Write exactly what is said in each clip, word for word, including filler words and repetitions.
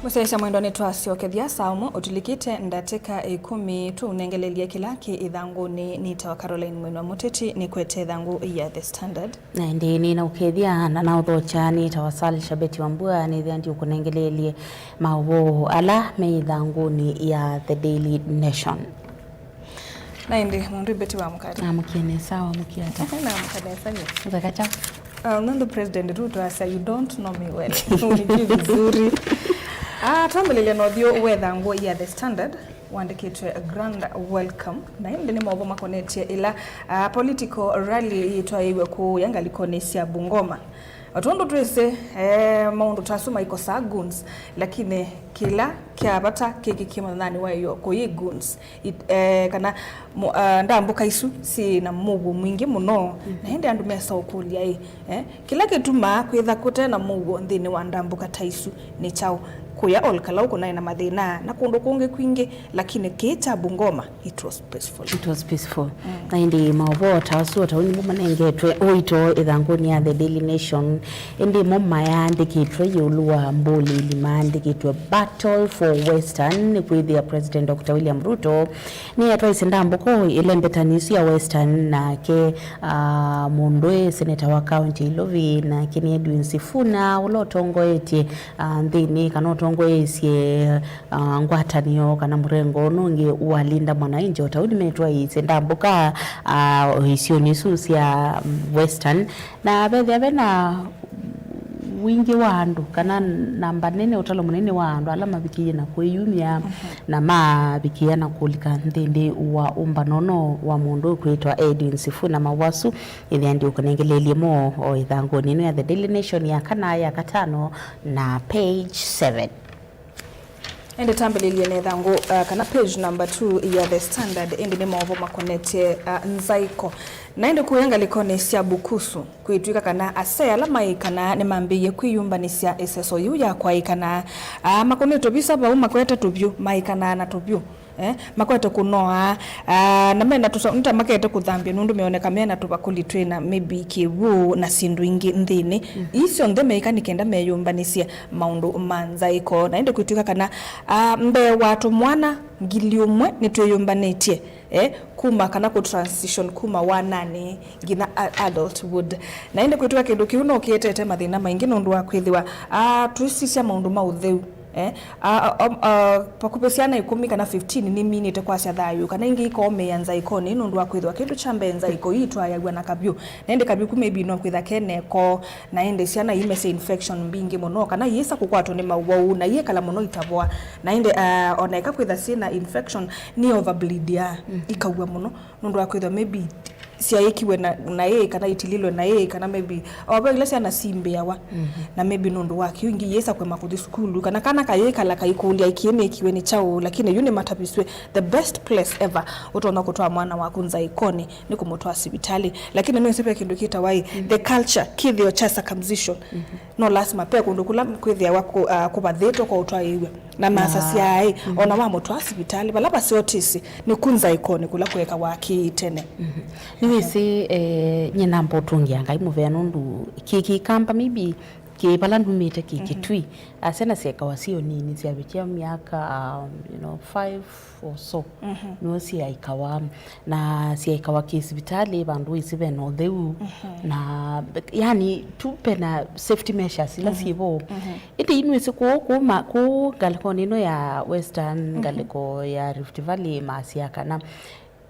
Mũsyaĩĩsya mwendwa, nĩtwasyokethya saa ũmwe ũtũlikĩte ndatĩka ĩkũmi. Tũũnengelelye kĩla kĩ ĩthangũnĩ. Nĩtawa Caroline Mwinwa Mũteti, nĩkwete ĩthangũ ya The Standard. Na ĩndĩ nĩnaũkethya na naũthokya nĩtawa Sal Shabeti Wambua, nĩthĩa ndiũkũnengelelye maũvoo ala me ĩthangũnĩ ya The Daily Nation. Na ĩndĩ mũndũ Beti wa mũkate. Namũkie nesa, wamũkie ata? Namũka nesa nyie. Nzeka kyaũ? Ah, nũndũ President Ruto asa, "You don't know me well." Unijui vizuri. Ah, twambĩlĩlya na ũthyũ wa ĩthangũ ya The Standard, wandĩkĩtwe, "A grand welcome." Na ĩndĩ nĩ maũvoo makonetye ĩla, ah, political rally yĩtwaĩiwe kũũya ngalĩkonĩ sya Bungoma. O tondũ twĩsĩ, eh, maũndũ ta asu maikosaa goons, lakini kĩla kya vata kĩkĩkie mũthenyanĩ wa ĩyo kũyĩ goons, it-, eh, kana mu-, ah, ndambũka isu syĩ na mũuo mwingĩ mũno. Mhm. Na ĩndĩ andũ mesa ũkũlya ĩ, eh, kĩla kĩtumaa kwĩtha kũte na mũuo nthĩnĩ wa ndambũka ta isu nĩ kyaũ? Kũya Ol Kalou kũnaĩ na mathĩna na kũndũ kũngĩ kwingĩ, lakini kĩĩ kya Bungoma, it was peaceful. It was peaceful. Mm. Na ĩndĩ maũvoo ta asu o ta ũu nĩmo manengetwe ũito ĩthangũnĩ ya The Daily Nation. Ĩndĩ mo mayaandĩkĩtwe ĩũlũ wa mbũlĩli maandĩkĩtwe Battle for Western, nĩ kwĩthĩa President Doctor William Ruto nĩatwaisye ndambũko ĩla mbetani isu ya Western, nake, ah, mũndũ ĩ seneta wa kaunti ya Ilovi, nake nĩ Edwin Sifuna, ũla ũtongoetye, ah, nthĩnĩ, kana ũtongoesye, ah, ngwatanĩo kana mũrengo ũnũ ũngĩ wa Linda Mwananchi, o ta ũu nĩmetwaisye ndambũka, ah, isionĩ isu sya, mm, Western. Na vethĩa ve na wingĩ wa andũ, kana namba nene, ũtalo mũnene wa andũ ala mavikĩie na kwĩyumya, mhm, na mavikĩa na kũlika nthĩnĩ wa ũmbano ũno wa mũndũ ũkwĩtwa Edwin Sifuna. Maũvoo asu ĩthĩa ndiũkũnengelelye mo o ĩthangũnĩ ĩno ya The Daily Nation ya kana, ya katano na page seven. Ĩndĩ tambĩlĩlye na ĩthangũ, uh, kana page number two ya The Standard, ĩndĩ nĩ maũvoo makonetye, uh, nzaĩko. Na ĩndĩ kũya ngalĩkonĩ sya Bukusu, kwĩtw'ĩka kana asee ala maĩ kana nĩmambĩĩie kwĩyũmbanĩsya ĩseso yĩu ya kwaĩ kana, uh, makũnĩtwe visa vau makwete tũvyũ, maĩ kana na tũvyũ. Eh, makwete kũnoa, ah, na mena tũsa-, nĩ ta makete kũthambya nũndũ meoneka mena tũvakũli twĩ na maybe kĩw'ũ na syĩndũ ingĩ nthĩnĩ. Mm. Ii syonthe meĩka nĩ kenda meyũmbanĩsye maũndũ ma nzaĩko. Na ĩndĩ kwĩtw'ĩka kana, ah, mbee wa tũmwana ngili ũmwe nĩtwĩyũmbanĩtye, eh, kuma kana kũ transition kuma wananĩ nginya a-, adulthood. Na ĩndĩ kwĩtw'ĩka kĩndũ kĩu no kĩetete mathĩna maingĩ nũndũ wa kwĩthĩwa, ah, twĩsisya maũndũ ma ũtheu. Eh, a, a, a, a, vakuvĩ syana ĩkũmi kana fifteen niminĩte kwasya thayũ, kana ingĩ ikoomĩĩa nzaĩkonĩ nũndũ wa kwĩthĩwa kĩndũ kya mbee nzaĩko ii itwaĩaw'a na kavyũ. Na ĩndĩ kavyũ ku maybe no kwĩtha ke na ĩko, na ĩndĩ syana imesya infection mbingĩ mũno, kana iyĩsa kũkwatwa nĩ mawau, na iyĩkala mũno itavoa. Na ĩndĩ, ah, ona ĩka kwĩtha syĩ na infection, nĩ overbleedia, mm, ikaw'a mũno, nũndũ wa kwĩthĩwa maybe syaĩkiwe na, na ĩĩ, kana itililwe na ĩĩ, kana maybe o ve ila syana simbĩawa. Mhm. Na maybe nũndũ wa kĩu ingĩ iyĩsa kũema kũthi sukulu, kana kana kayĩkala kaikũlya ĩkĩĩ nĩkiwe nĩ kyaũ, lakini yu nĩmatavisw'e the best place ever ũtonya kũtwaa mwana waku nzaĩkonĩ nĩ kũmũtwaa sivitalĩ. Lakini nĩwĩsĩ ve kĩndũ kĩtawa ĩ, mhm, the culture, kĩthĩo kya circumcision. Mhm. No lasima pe kũndũ kũla kwĩthĩawa kũ-, ah, kũvathĩtwe kwa ũtwaĩĩw'a. Na masasya aĩ, mm, ona wamũtwaa sivitalĩ, vala vasiotisi, nĩ ku nzaĩkonĩ kũla kũekawa kĩĩ tene. Mhm. Nĩwĩsĩ, eh, nyie namba ũtũngĩa Ngai mũvea nũndũ kĩ Kĩkamba, maybe kĩ vala numĩte kĩ, mhm, Kitui. Ah, syana syaekawa syo nini, syavikĩa myaka, um, you know, five or so. Mhm. Nĩo syaekawa. Na syaekawa kĩ sivitalĩ, vandũ wĩsĩ vena ũtheu. Mhm. Na, yani, tu pena safety measures ila, mhm, syĩvo. Mhm. Ĩndĩ inwĩsĩ kũũ, kũũ ma-, kũũ ngalĩkonĩ ĩno ya Western, mhm, ngalĩko ya Rift Valley, masya kana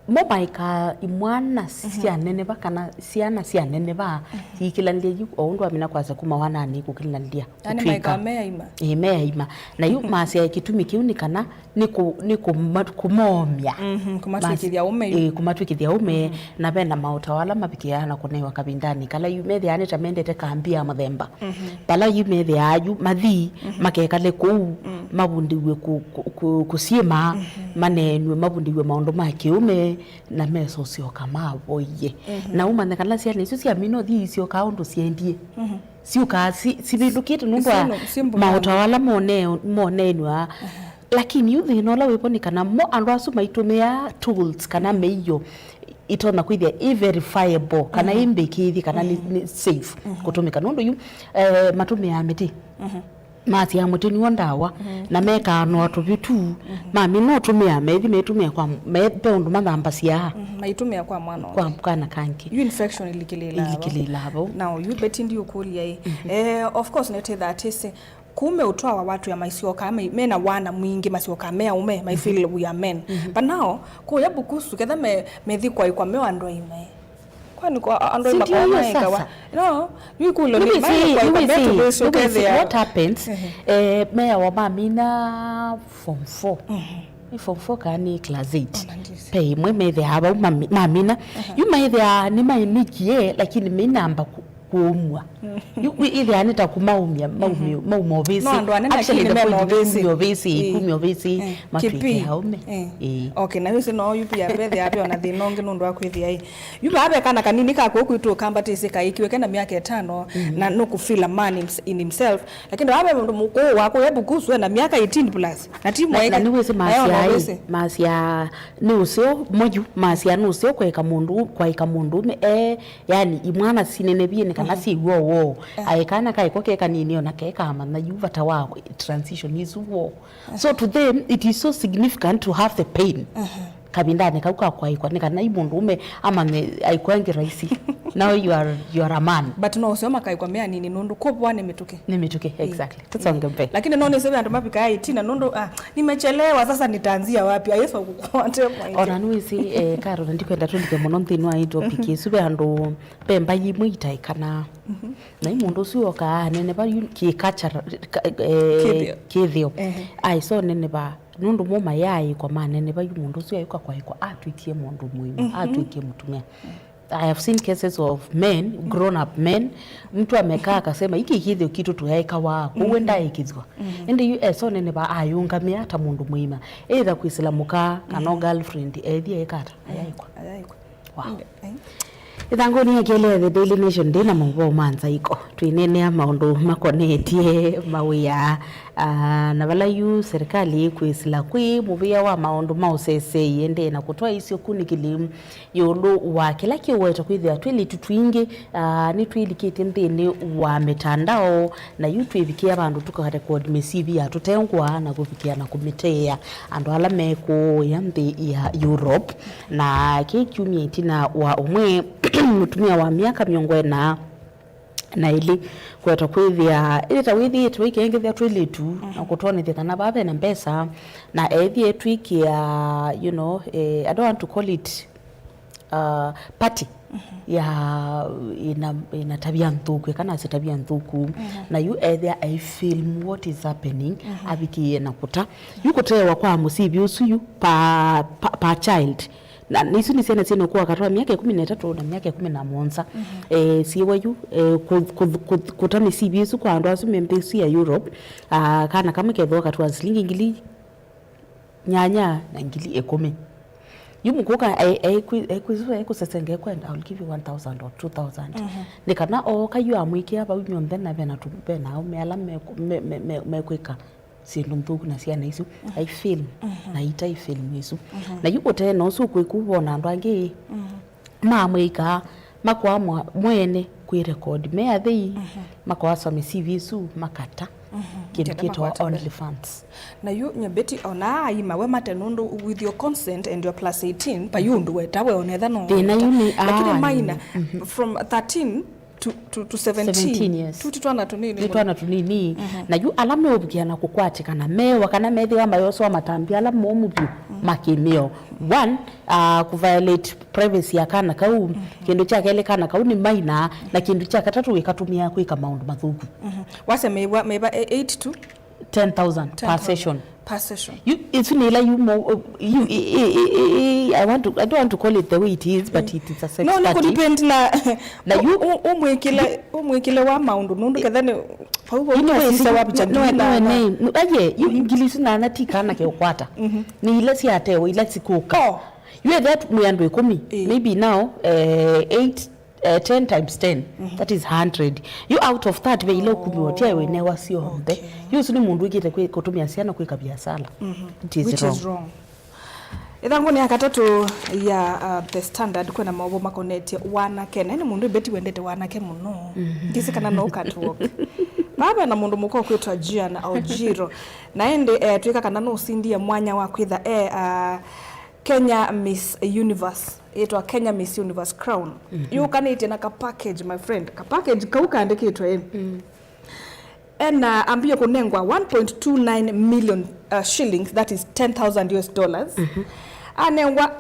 mo maĩkaa imwana, mhm, syaneneva kana syana syaneneva, mhm, siikĩlanĩlya yu o ũndũ amina kwasya kuma wananĩ kũkĩlanĩlya. Yaani kũtw'ĩka maĩkaa me aima. Ĩĩ, me aima. Na yu, mhm, masya kĩtumi kĩu nĩ kana nĩ kũ-, nĩ kũma-, kũmomya. Mhm, kũmatw'ĩkĩthya ũme yu. Ĩĩ, kũmatw'ĩkĩthya ũme, mhm, na ve na maũtao ala mavikĩaa na kũnewa kavindanĩ kala yu methĩaa nĩ ta mendete kambi ya mũthemba. Mhm. Vala yu methĩaa yu mathi, mhm, makekale kũu, mm, mavundĩw'e kũ-, kũ-, kũ-, kũsyĩma, mhm, maneenw'e, mavundĩw'e maũndũ ma kĩũme, na mesosyoka mavoie. Mhm. Na ũmanye kana syana isu syamina ũthi isyokaa ũndũ syendie. Mhm. Syũkaa si-, sivĩndũkĩte nũndũ wa maũtao ala mone-, moneenw'a. Aha. Lakini yu thĩna ũla wĩvo nĩ kana mo andũ asu maitũmĩaa tools kana mĩio itonya kwĩthĩa ĩ verifiable, kana, mhm, ĩ mbĩkĩĩthye kana nĩ, mhm, nĩ safe, mhm, kũtũmĩka. Nũndũ yu, eh, matũmĩaa mĩtĩ. Mhm. Masyaa mũtĩ nĩw'o ndawa, na mekaa noa tũvitu, mamina ũtũmĩa, methi metũmĩa kwa, me, ve ũndũ mathambasyaa Mm, maitũmĩa kwa mwana ũngĩ. Kwa kana kangĩ. Yu infection ilikĩlĩĩlaa vau. Ilikĩlĩĩlaa vau. Now, yu Betty ndiũkũlya ĩ. Eh, of course, nĩtwĩthaa tĩsĩ. Kume ũtwawa watu ya masyokaa, me, mena wana mwingĩ, masyokaa me aume, my feel we are men. But now, kuya Bukusu, ketha me, methi kwaikwa me andũ aima. Kwani kwa andũ Si ndio makoa hiyo maĩkawa? Sasa? No, yu ĩkũlyo nĩ, nĩwĩsĩ, maĩkwa nĩwĩsĩ, metũvĩsĩ nĩwĩsĩ ũkethĩa. What happens? Ehe. Eh, meawa mamina form four. Nĩ form four kana nĩ class eight? Ona ndĩsĩ. Pe imwe methĩaa vau mami-, mamina. Yu maĩthĩaa nĩmaĩnĩkie, lakini meinamba ku-, kũũmw'a. Yu ĩthĩaa nĩ ta kũmaũmya, maumio, mauma ovĩsĩ. No andũ anene. Actually, lakini the mena point nĩ ovĩsĩ. Kumya ovĩsĩ, kumya ovĩsĩ, matwĩke aũme. Ĩĩ. Okay, na wĩsĩ no yu pia vethĩaa ve ona thĩna ũngĩ nũndũ wa kwĩthĩa ĩ. Yu vaa ve kana kanini ka kũu kwitũ kambatĩsĩ kaikiwe kena myaka ĩtano, na nũkũ feel a man in, in himself. Lakini vaa ve mũndũ mũkũũ wa kũya Bukusu ena myaka eighteen plus. Na ti na, na mwaĩka. Nĩwĩsĩ masyaa ĩ, masyaa nĩ ũseo moyu, masyaa nĩ ũseo kwaĩka mũndũ, kwaĩka mũndũũme, eh, yani imwana sinene vyĩ nĩ kana syĩw'o woo. Aĩ kana kaĩko ke kanini ona kekamanya yu vata wa transition isu woo. So to them, it is so significant to have the pain. Kavindanĩ kau ka kwaĩkwa, nĩ kana i mũndũũme amanye aikwa angĩ raisi. Now you are, you are a man. But no ũseo makaĩkwa me anini nũndũ kũvwa nĩ mĩtũkĩ. Nĩ mĩtũkĩ, exactly. Tũsonge mbee. Lakini no nĩsĩ ve andũ mavikaa ĩtina nũndũ, ah, nimechelewa, sasa nitaanzia wapi? Ayesa kukwate mwaite. Ona nĩwĩsĩ, eh, Karo, na ndikwenda tũlike mũno nthĩnĩ wa hii topic ĩsu, ve andũ, ve mbaĩ imwe itaĩkanaa. Na i mũndũ ũsu okaa aneneva yu kĩkachara, ka-, eh, kĩthĩo. Kĩthĩo. Ehe. Aĩsa ũneneva, nũndũ mo mayaaĩkwa maneneva yu mũndũ ũsu ayũka kwaĩkwa atw'ĩkie mũndũ mũima, atw'ĩkie mũtumĩa. I have seen cases of men, grown up men, mtu amekaa akasema, "Hiki kĩthĩo kitũ tũyaĩkawa, kũu ndaĩkĩthw'a." Ĩndĩ yu esa ũneneva ayũngamĩa ta mũndũ mũima. Either kwĩsĩla mũka, kana girlfriend, ethi eka ata, ayaĩkwa. Ayaĩkwa. Wow. Ĩthangũnĩ ya kelĩ ya The Daily Nation, ndĩ na maũvoo ma nzaĩko. Twĩneenea maũndũ makonetye mawĩa, ah, na vala yu serikali ĩkwĩsĩla kwĩ mũvĩa wa maũndũ ma ũsesei, ĩndĩ na kũtwaĩsya ũkunĩkĩli ĩũlũ wa kĩla kĩũweta kwĩthĩa twĩlĩtu twingĩ, ah, nĩtwĩlikĩtye nthĩnĩ wa mĩtandao, na yu twĩvikĩa vandũ tũkarekodi mĩsivi ya tũtengwa na kũvikĩa na kũmĩteea andũ ala mekũũya nthĩ ya Europe. Na kĩĩ kyumya ĩtina wa ũmwe mũtumĩa wa myaka mĩongo ĩna na ĩlĩ kwetwa kwĩthĩa ĩta wĩthĩĩtwe ikengethya twĩlĩtu na kũtwonethya kana vaa vena mbesa, na ethĩe twĩkĩa, you know, eh, I don't want to call it, uh, party ya ĩna, ĩna tavia nthũku, kana asĩ tavia nthũku. Na yu ethĩa ai film what is happening, avikĩie na kũta. Yu kũteewa kwa mũsivi ũsu yu per, per, per child. Na, na isu nĩ syana syĩna ũkũũ wa katĩ wa myaka ĩkũmi na ĩtatũ na myaka ĩkũmi na mũonza. Eh, syĩwa yu, eh, kũ-, kũ-, kũ-, kũta mĩsivi ĩsu kwa andũ asu me nthĩ ĩsu ya Europe, ah, kana kamwe kethĩwa katĩ wa silingi ngili nyanya na ngili ĩkũmi. Yu mũkũka, eh, eh, kwi-, eh, kwĩsũva, eh, kũsesenge kwenda, "I'll give you one thousand or two thousand." Nĩ kana ooka yu amwĩkĩa vau nyonthe na vena tu-, vena aũme ala me-, me-, me-, me-, mekwĩka syĩndũ nthũku na syana isu, ai film, na itai film isu. Na yu ũtee na ũsu kwĩku wona andũ angĩ mamwĩkaa, makoa mwa-, mwene kwĩ record me athei, makoaswa mĩsivi isu, makata kĩndũ kĩtawa OnlyFans. Na yu nyambĩti ona aima we mate nũndũ with your consent and your plus eighteen, pa yu ũndũ wetawe onetha no thĩna yu nĩ lakini ah, maina, from thirteen to, to, to seventeen. Seventeen, yes. Tu, tu twana tũnini. Nĩ mũno. Twana tũnini. Na yu ala meũvikĩa na kũkwatĩkana mewa kana methĩwa mayoswa matambya ala momũ vyũ makĩmĩo. One, uh, kũviolate privacy ya kana kau. Kĩndũ kya kelĩ kana kau nĩ maina, na kĩndũ kya katatũ wĩkatũmĩa kwĩka maũndũ mathũku. Wasya mĩva, mĩva e-, eight to ten thousand per session. Per session. Yu, isu nĩ ila yu mo, yu, i, i, i, i, I want to, I don't want to call it the way it is, but it is a sex party. No, nĩ kũdepend na na yu u-, u-, ũmwĩkĩle, ũmwĩkĩle wa maũndũ, nũndũ ketha nĩ, vau, vau, yu nĩ wĩsĩ, sisa wa picha no, ngili no, nana. No, aye, yu ngili isu nana ti kana keũkwata. Nĩ ila syatewa, ila sikũka. Oh. Yu etha mwĩ andũ ĩkũmi, maybe now, eh, eight, eh, ten times ten, that is hundred. Yu out of that, ve ila ũkumi wotia wĩnewa syonthe. Okay. Yu ũsu nĩ mũndũ wĩkĩte kwĩ-, kũtũmĩa syana kwĩka biasala. It is wrong. Which is wrong. Ĩthangũnĩ ya katatũ ya, uh, The Standard, kwĩna maũvoo makonetye wanake. Na nĩ mũndũ Betty wendete wanake mũno. Ndĩsĩ kana no catwalk. Vaa ve na mũndũ mũka ũkwĩtwa Gian Ojiro. Na ĩndĩ, eh, twĩka kana nũsindie mwanya wa kwĩtha e, ah, Kenya Miss Universe. Ĩtwa Kenya Miss Universe Crown. Mhm. Yũkanĩtye na ka package, my friend. Ka package kau kaandĩkĩtwe ĩ. Mm. Ena ambie kũnengwa one point two nine million, uh, shillings, that is ten thousand U S dollars. Mhm. Anengwa,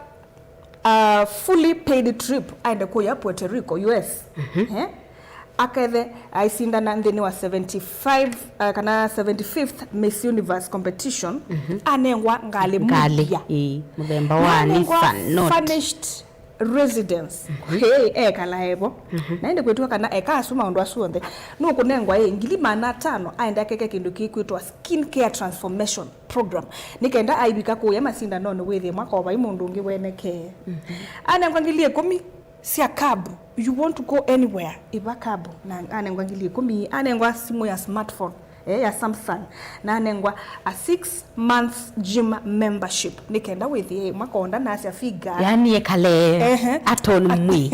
uh, fully paid trip aende kũya Puerto Rico, U S. Mhm. Eh? Akethe aisindana nthĩnĩ wa seventy-five, uh, kana seventy-fifth Miss Universe competition. Mhm. Anengwa ngalĩ. Ngalĩ mpya. Ĩĩ, mũthemba wa Nissan Note. Furnished residence. Mhm. Hey, ekala evo. Mhm. Na ĩndĩ kwĩtwa kana eka asu maũndũ asu onthe, nũkũnengwa ĩ ngili maana atano aende akeke kĩndũ kĩkwĩtwa skin care transformation program, nĩ kenda aivika kũya masindanonĩ wĩthĩe mwaka o vai mũndũ ũngĩ wenekee. Mhm. Anengwa ngili ĩkũmi sya kabu. You want to go anywhere, iva kabu. Na anengwa ngili ĩkũmi, anengwa simũ ya smartphone, eh, ya Samsung. Na anengwa a six months gym membership, nĩ kenda wĩthĩe makonda nasya figure. Yani ekale. Ehe. Atoni mwi.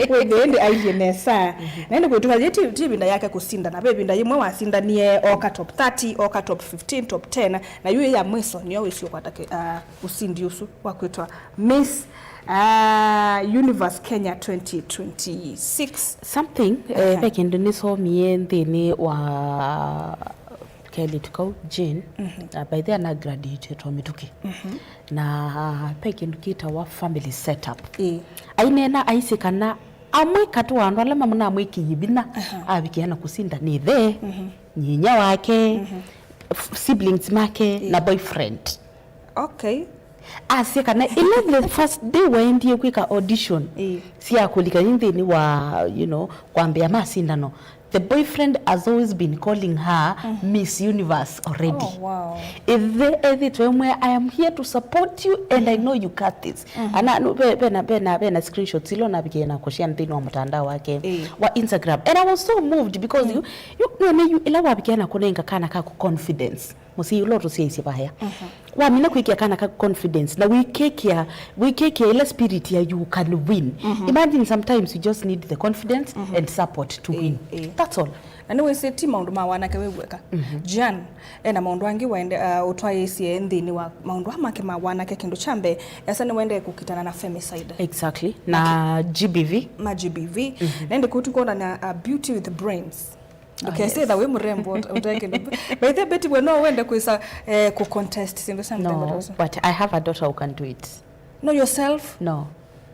Wĩthĩe ĩndĩ ailyĩ nesa. Mhm. Na ĩndĩ kwĩtwa yĩ ti, ti ĩvinda yake kũsindana. Ve ĩvinda yĩmwe wasindanie oka top thirty, oka top fifteen, top ten, na yu ya mwiso nĩyo wĩsĩ ũkwata kĩ-, ah, ũsindi ũsu wa kwĩtwa Miss, ah, Universe Kenya twenty twenty-six. Something, eh, aha, ve kĩndũ nĩsomie nthĩnĩ wa kelĩtu kau, Jane. Mhm. Ah, by the way, ana graduate twa mĩtũkĩ. Mhm. Na, ah, ve kĩndũ kĩtawa family setup. Ĩĩ. Aineena aisye kana amwe katĩ wa andũ ala mamũnamwĩkĩie vinya, aha, avikĩa na kũsinda nĩ ĩthe, mhm, nyinya wake, mhm, f-, siblings make, ĩĩ, na boyfriend. Okay. Asya kana ĩla the first day waendie kwĩka audition, ĩĩ, sya kũlika nthĩnĩ wa, you know, kwambĩa masindano, the boyfriend has always been calling her, mhm, Miss Universe already. Oh, wow. Ĩthe ethĩtwe mwĩa, "I am here to support you and I know you got this." Mhm. Ana, no, ve-, vena, vena, vena screenshots ila navikie na kũshare nthĩnĩ wa mũtandao wake, ĩĩ, wa Instagram. And I was so moved because, mm, you, you, nĩone yu ĩla wavikie na kũnenga kana kaku confidence. Mũsyai ũla ũtũsyaisye vaya. Mhm. Wamina kwĩkĩa kana ka confidence na wĩkĩkĩa, wĩkĩkĩa ila spirit ya you can win. Mhm. Imagine sometimes you just need the confidence, mhm, and support to, ĩĩ, win. Ĩĩ. That's all. Na nĩwĩsĩ ti maũndũ ma wanake wĩw'eka. Mhm. Jan ena maũndũ angĩ waende, uh, ũtwaĩĩsye nthĩnĩ wa maũndũ aa make ma wanake. Kĩndũ kya mbee, esa nĩwendee kũkitana na femicide. Exactly. Na G B V. Ma G B V. Mhm. Na ĩndĩ kũu tũkwonana, uh, beauty with brains. Ndũkesĩtha wĩ mũrembo ũte kĩndũ. By the way, Betty, we no wende kwĩsa, eh, kũ contest syĩndũ sya mũthemba ta ũsu? No, but I have a daughter who can do it. No, yourself? No.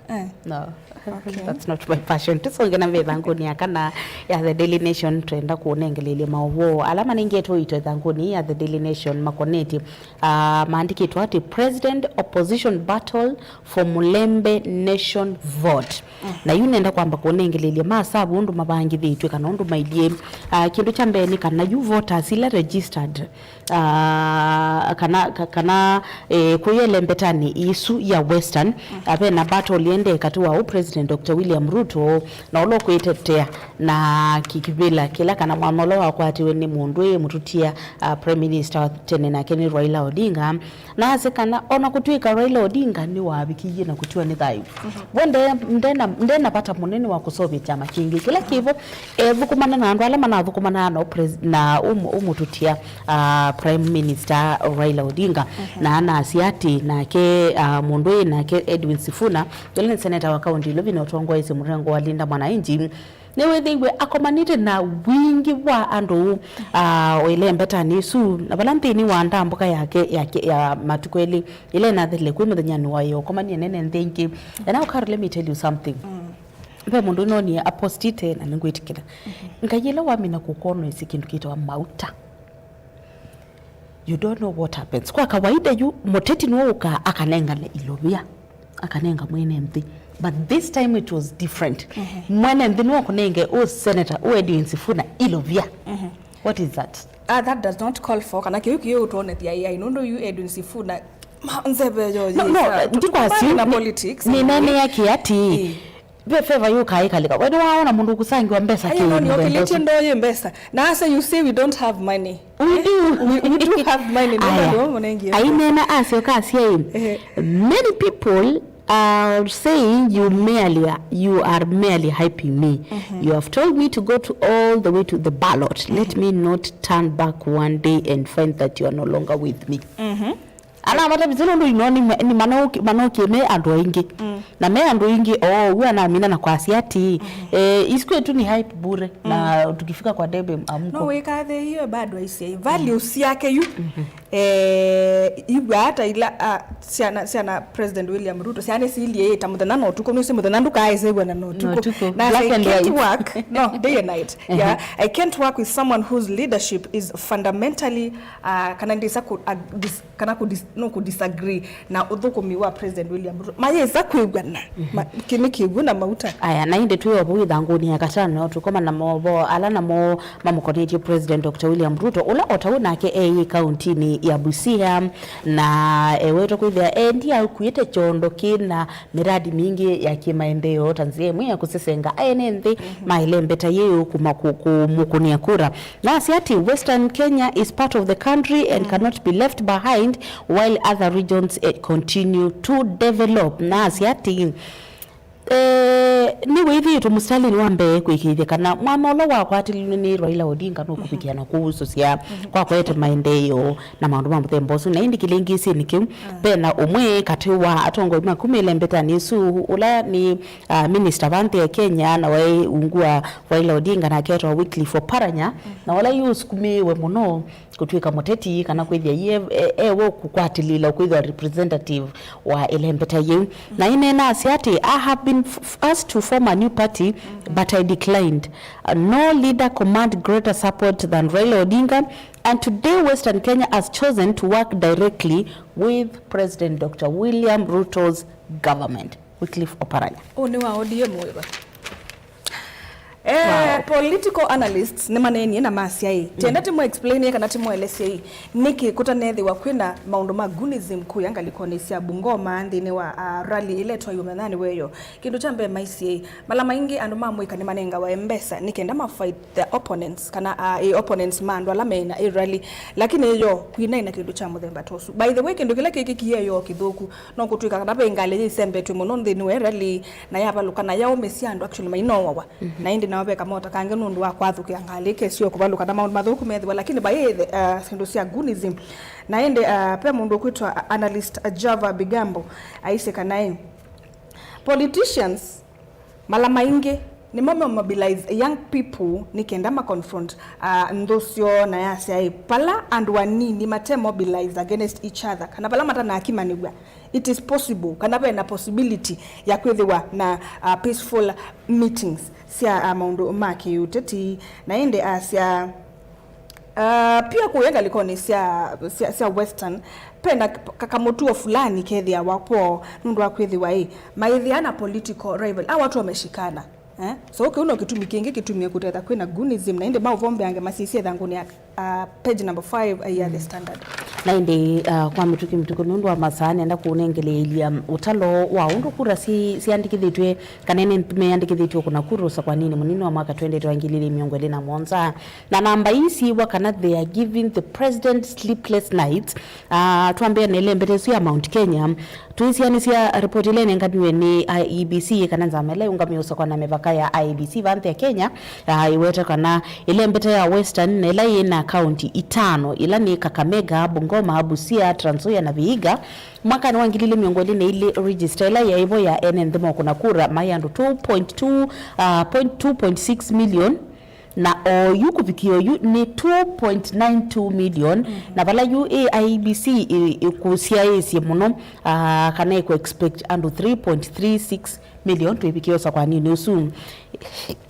Eh. No. Okay. That's not my passion. Tũsonge na mbee ĩthangũnĩ ya kana ya The Daily Nation, twenda kũnengeleelya maũvoo ala manengetwe ũito ĩthangũnĩ ya The Daily Nation makonetye, ah, maandĩkĩtwe atĩ, "President Opposition Battle for Mulembe Nation Vote." Mm. Na yu nenda kwamba kũnengeleelya masavu ũndũ mavangĩthĩtw'e kana ũndũ mailyĩ. Ah, kĩndũ kya mbee nĩ kana yu voters ila registered, ah, kana, ka-, kana, eh, kũyele mbetanĩ isu ya Western, mm, ah, vena battle ĩendee katĩ wa ũ President Doctor William Ruto na ũla ũkwĩtetea na kĩkĩvĩla kĩla kana mwana ũla wakwatiwe nĩ mũndũ ĩ mũtutia, ah, Prime Minister wa tene nake nĩ Raila Odinga. Na asya kana ona kũtw'ĩka Raila Odinga nĩwavikĩie na kũtiwa nĩ thayũ, mhm, we nde-, ndena, ndena vata mũnene wa kũseũvya kyama kĩngĩ. Kĩla kĩvo, ethũkũmana na andũ ala manathũkũmanaa na ũpres-, na ũmũ-, ũmũtũtia, ah, Prime Minister Raila Odinga. Mhm. Na anasya atĩ nake, ah, mũndũ ĩ nake Edwin Sifuna, ũla nĩ seneta wa kaunti Ilovi na ũtongoesye mũrengo wa Linda Mwananchi, nĩwĩthĩiwe akomanĩte na wingĩ wa andũ, ah, oile mbetanĩ ĩsu, na vala nthĩnĩ wa ndambũka yake, yake ya matukũ elĩ, ĩla ĩnathele kwĩ mũthenyanĩ wa ĩyo, ũkomanie nene nthĩ ingĩ. And now, Carol, let me tell you something. Mm. Ve mũndũ nonie apostite na nĩngwĩtĩkĩla. Mm-hmm. Ngai ĩla wamina kũkonoesya kĩndũ kĩtawa mauta, you don't know what happens. Kwa kawaida yu, mũteti nĩwe ũkaa akanengane ilovia, akanenga mwene nthĩ. But this time it was different. Mhm. Mwene nthĩ nĩwe ũkũnenge ũ senator, ũ Edwin Sifuna ilovia. Mhm. What is that? Ah, that does not call for, kana kĩu kĩu ũtwonethya A I, nũndũ yu Edwin Sifuna, ma-, nzeve yo, no, no, ndikwasyu, na politics, nĩnene yake ati, eh, ve favor yũkaa ĩkalĩka. We nĩwaona mũndũ ũkũsangĩwa mbesa? Aye, no, nĩokĩlĩtye ndoo yĩ mbesa. Na asa, you say we don't have money. We do. We, we do have money. Aya. Ndio mwanengi. Ainena asyoka asya ĩ, ehe, many people I'll say you merely, you are merely hyping me. You have told me to go to all the way to the ballot. Let me not turn back one day and find that you are no longer with me. Ana matavĩtye nũndũ ino nĩ ma- nĩ manoki- manokie me andũ aingĩ. Na me andũ aingĩ, oo, ũu anamina na kwasya ati, eh, isu kwetu ni hype bure, na tukifika kwa debe amko. No wĩkathĩĩe bado aisye value syake yu. Eh, iw'a hata ila, ah, syana, syana President William Ruto, syana nĩsiilyĩ ĩta mũthenya na ũtukũ, nĩsĩ mũthenya ndũkaaĩsĩw'a na na ũtukũ. Na black I and can't white. Work, no, day and night. Yeah, I can't work with someone whose leadership is fundamentally, ah, kana ndĩsa ku, ah, dis, kana ku dis, no ku disagree na ũthũkũmi wa President William Ruto. Mayĩsa kwĩw'ana. Ma, kĩnĩ kĩw'ũ na mauta. Aya, na ĩndĩ twĩ ovu ithangũnĩ ya katano, tũkoma na movoo ala namo mamũkonetye President Doctor William Ruto, ũla o ta ũu nake eĩ kauntinĩ ya Busia, na ewetwa kwĩthĩa endi akuĩte kyondo kĩna miradi mingĩ ya kĩmaendeeo, ta nzĩa ĩmwe ya kũsesenga ene nthĩ ma ĩlembeta yĩĩ kuma kũ- kũmũkũnĩa kura. Na asya ati, Western Kenya is part of the country and cannot be left behind while other regions, eh, continue to develop. Na asya ati, eh, nĩwĩthĩĩtwe mũsitalĩnĩ wa mbee kũĩkĩĩthya kana mwanya ũla wakwatĩlilwe nĩ Raila Odinga nũkũvikĩa na kũusũsya kwa kũete maendeeo na maũndũ ma mũthemba ũsu. Na ĩndĩ kĩlĩngĩĩsyenĩ kĩu, vena ũmwe katĩ wa atongoi ma kuma ĩlembetanĩ ĩsu, ũla nĩ, ah, minista va nthĩ ya Kenya, na waĩ ungu wa Raila Odinga, nake etawa Wycliffe Oparanya, na ũla yu ũsukumĩĩwe mũno kũtw'ĩka mũteti, kana kwĩthĩa ye e- ewe kũkwatĩlĩĩla kwĩthĩwa representative wa ĩlembeta yĩu. Na ĩneena asya atĩ, I have been f- f- asked to form a new party, but I declined. Uh, no leader command greater support than Raila Odinga, and today Western Kenya has chosen to work directly with President Doctor William Ruto's government. Wycliffe Oparanya. Ũũ nĩ wa O D M wĩva? Eh, political analysts nĩmaneenie na masya ĩ, tienda tĩmũ explain kana tĩmũelesye ĩ, nĩkĩ kũtanethĩwa kwĩna maũndũ ma goonism kũya ngalĩkonĩ sya Bungoma nthĩnĩ wa, ah, rally ĩla ĩtwaiwe mũthenyanĩ weyo. Kĩndũ kya mbee maisye ĩ, mala maingĩ andũ ma mũika nĩmanengawa mbesa nĩ kenda ma fight their opponents, kana, ah, ĩ opponents ma andũ ala meĩ na ĩ rally. Lakini yo kwinaĩ na kĩndũ kya mũthemba ta ũsu. By the way, kĩndũ kĩla kĩkĩkie yo kĩthũku, no kũtw'ĩka kana ve ngalĩ yĩsembetw'e mũno nthĩnĩ wa ĩ rally, na yavalũka na yaũmĩsya andũ actually mainoawa. Na ĩndĩ nao ve kamota kangĩ nũndũ wa kwathũkĩa ngalĩ ĩkesio kũvalũka na maũndũ mathũku methĩwa, lakini vai, uh, syĩndũ sya goonism. Na ĩndĩ, uh, ve mũndũ ũkwĩtwa analyst Java Bigambo aisye kana ĩ, politicians mala maingĩ nĩmo me mobilize young people nĩ kenda ma confront, uh, nthũ syoo, na yasya ĩ, vala andũ anini mate mobilize against each other, kana vala matanakimanĩw'a, it is possible, kana vena possibility ya kwĩthĩwa na, uh, peaceful meetings sya, uh, maũndũ ma kĩũteti. Na ĩndĩ asya, uh, pia kũya ngalĩkonĩ sya, sya, sya Western, pena ka- kamũtuo fulani kethĩawa kwoo nũndũ wa kwĩthĩwa ĩ, maĩthĩa na political rival, a watu wameshikana. Eh? So kĩu no kĩtumi kĩngĩ kĩtumie kũtetha kwĩna goonism, na ĩndĩ maũvombeange masisye ĩthangũnĩ ya, uh, page number five ya The Standard. Na ĩndĩ, uh, kwa mĩtũkĩ mĩtũkĩ nũndũ wa masaa, nenda kũnengeleelya ũtalo wa ũndũ kura si- siandĩkĩthĩtw'e, kana ene meyandĩkĩthĩtw'e kũna kura ũsakwaninĩ mũnini wa mwaka twenty twenty-three ngili ilĩ mĩongo ĩlĩ na mũonza. Na namba ii siĩwa kana they are giving the president sleepless nights. Ah, twambĩa na ĩlembeta ĩsu ya Mount Kenya, twĩsianĩsya ripoti ĩla ĩnenganiwe nĩ I E B C, kana nzama ĩla ĩũngamĩe ũsakwa na mĩvaka ya I E B C va nthĩ ya Kenya, ah, ĩweta kana ĩlembeta ya Western, na ĩla yĩ na kaunti itano, ĩla nĩ Kakamega, Bungoma, Busia, Trans Nzoia na Vihiga, mwakanĩ wa ngili ilĩ mĩongo ĩlĩ na ilĩ, register ĩla yaĩ vo ya ene nthĩ ma kũna kura maĩ andũ two point two, ah, point two point six million. Na oyu kũvikĩa oyu nĩ two point nine two million, na vala yu I E B C ĩ- ĩkũsyaĩĩsye mũno, ah, kana ĩkũ expect andũ three point three six million twĩvikĩe ũsakwaninĩ ũsu.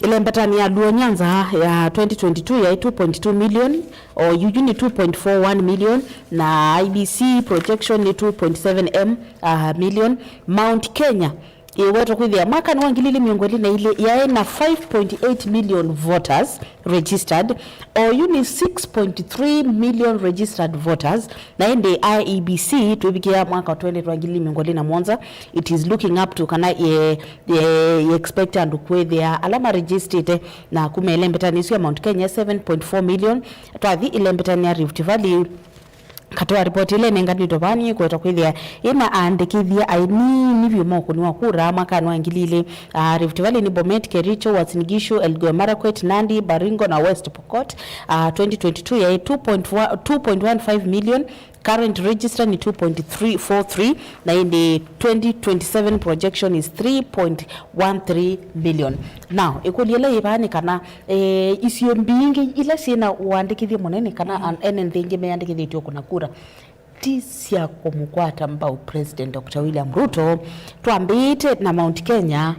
Ĩlembetanĩ ya Luo Nyanza ya twenty twenty-two yaĩ two point two million, oyu yu nĩ two point four one million, na I E B C projection nĩ two point seven M, ah, million. Mount Kenya ĩwetwa kwĩthĩa mwakanĩ wa ngili ilĩ mĩongo ĩlĩ na ilĩ yaĩ na five point eight million voters registered. Oyu nĩ six point three million registered voters, na ĩndĩ I E B C twĩvikĩa mwaka wa twenty twa ngili ilĩ mĩongo ĩlĩ na mũonza, it is looking up to kana ye, ye, ye expect andũ kwĩthĩa ala maregistĩte na kuma ĩlembetanĩ ĩsu ya Mount Kenya seven point four million, twathi ĩlembetanĩ ya Rift Valley Katĩ wa ripoti ĩla ĩnenganĩtwe vaa nĩkwetwa kwĩthĩa ĩna aandĩkĩthya ainini vyũ ma ũkũni wa kura mwakanĩ wa ngili ilĩ, ah, Rift Valley nĩ Bomet, Kericho, Uasin Gishu, Elgeyo Marakwet, Nandi, Baringo na West Pokot. Ah, twenty twenty-two yaĩ two point one, two point one five million, current register nĩ two point three four three, na ĩndĩ twenty twenty-seven projection is three point one three million. Now, ĩkũlyo ĩla yĩ vaa nĩ kana, eh, isio mbingĩ ila syĩna ũandĩkĩthye mũnene kana an-, ene nthĩ ingĩ meyandĩkĩthĩtye ũkũna kura ti sya kũmũkwata mbau President Doctor William Ruto. Twambĩĩte na Mount Kenya,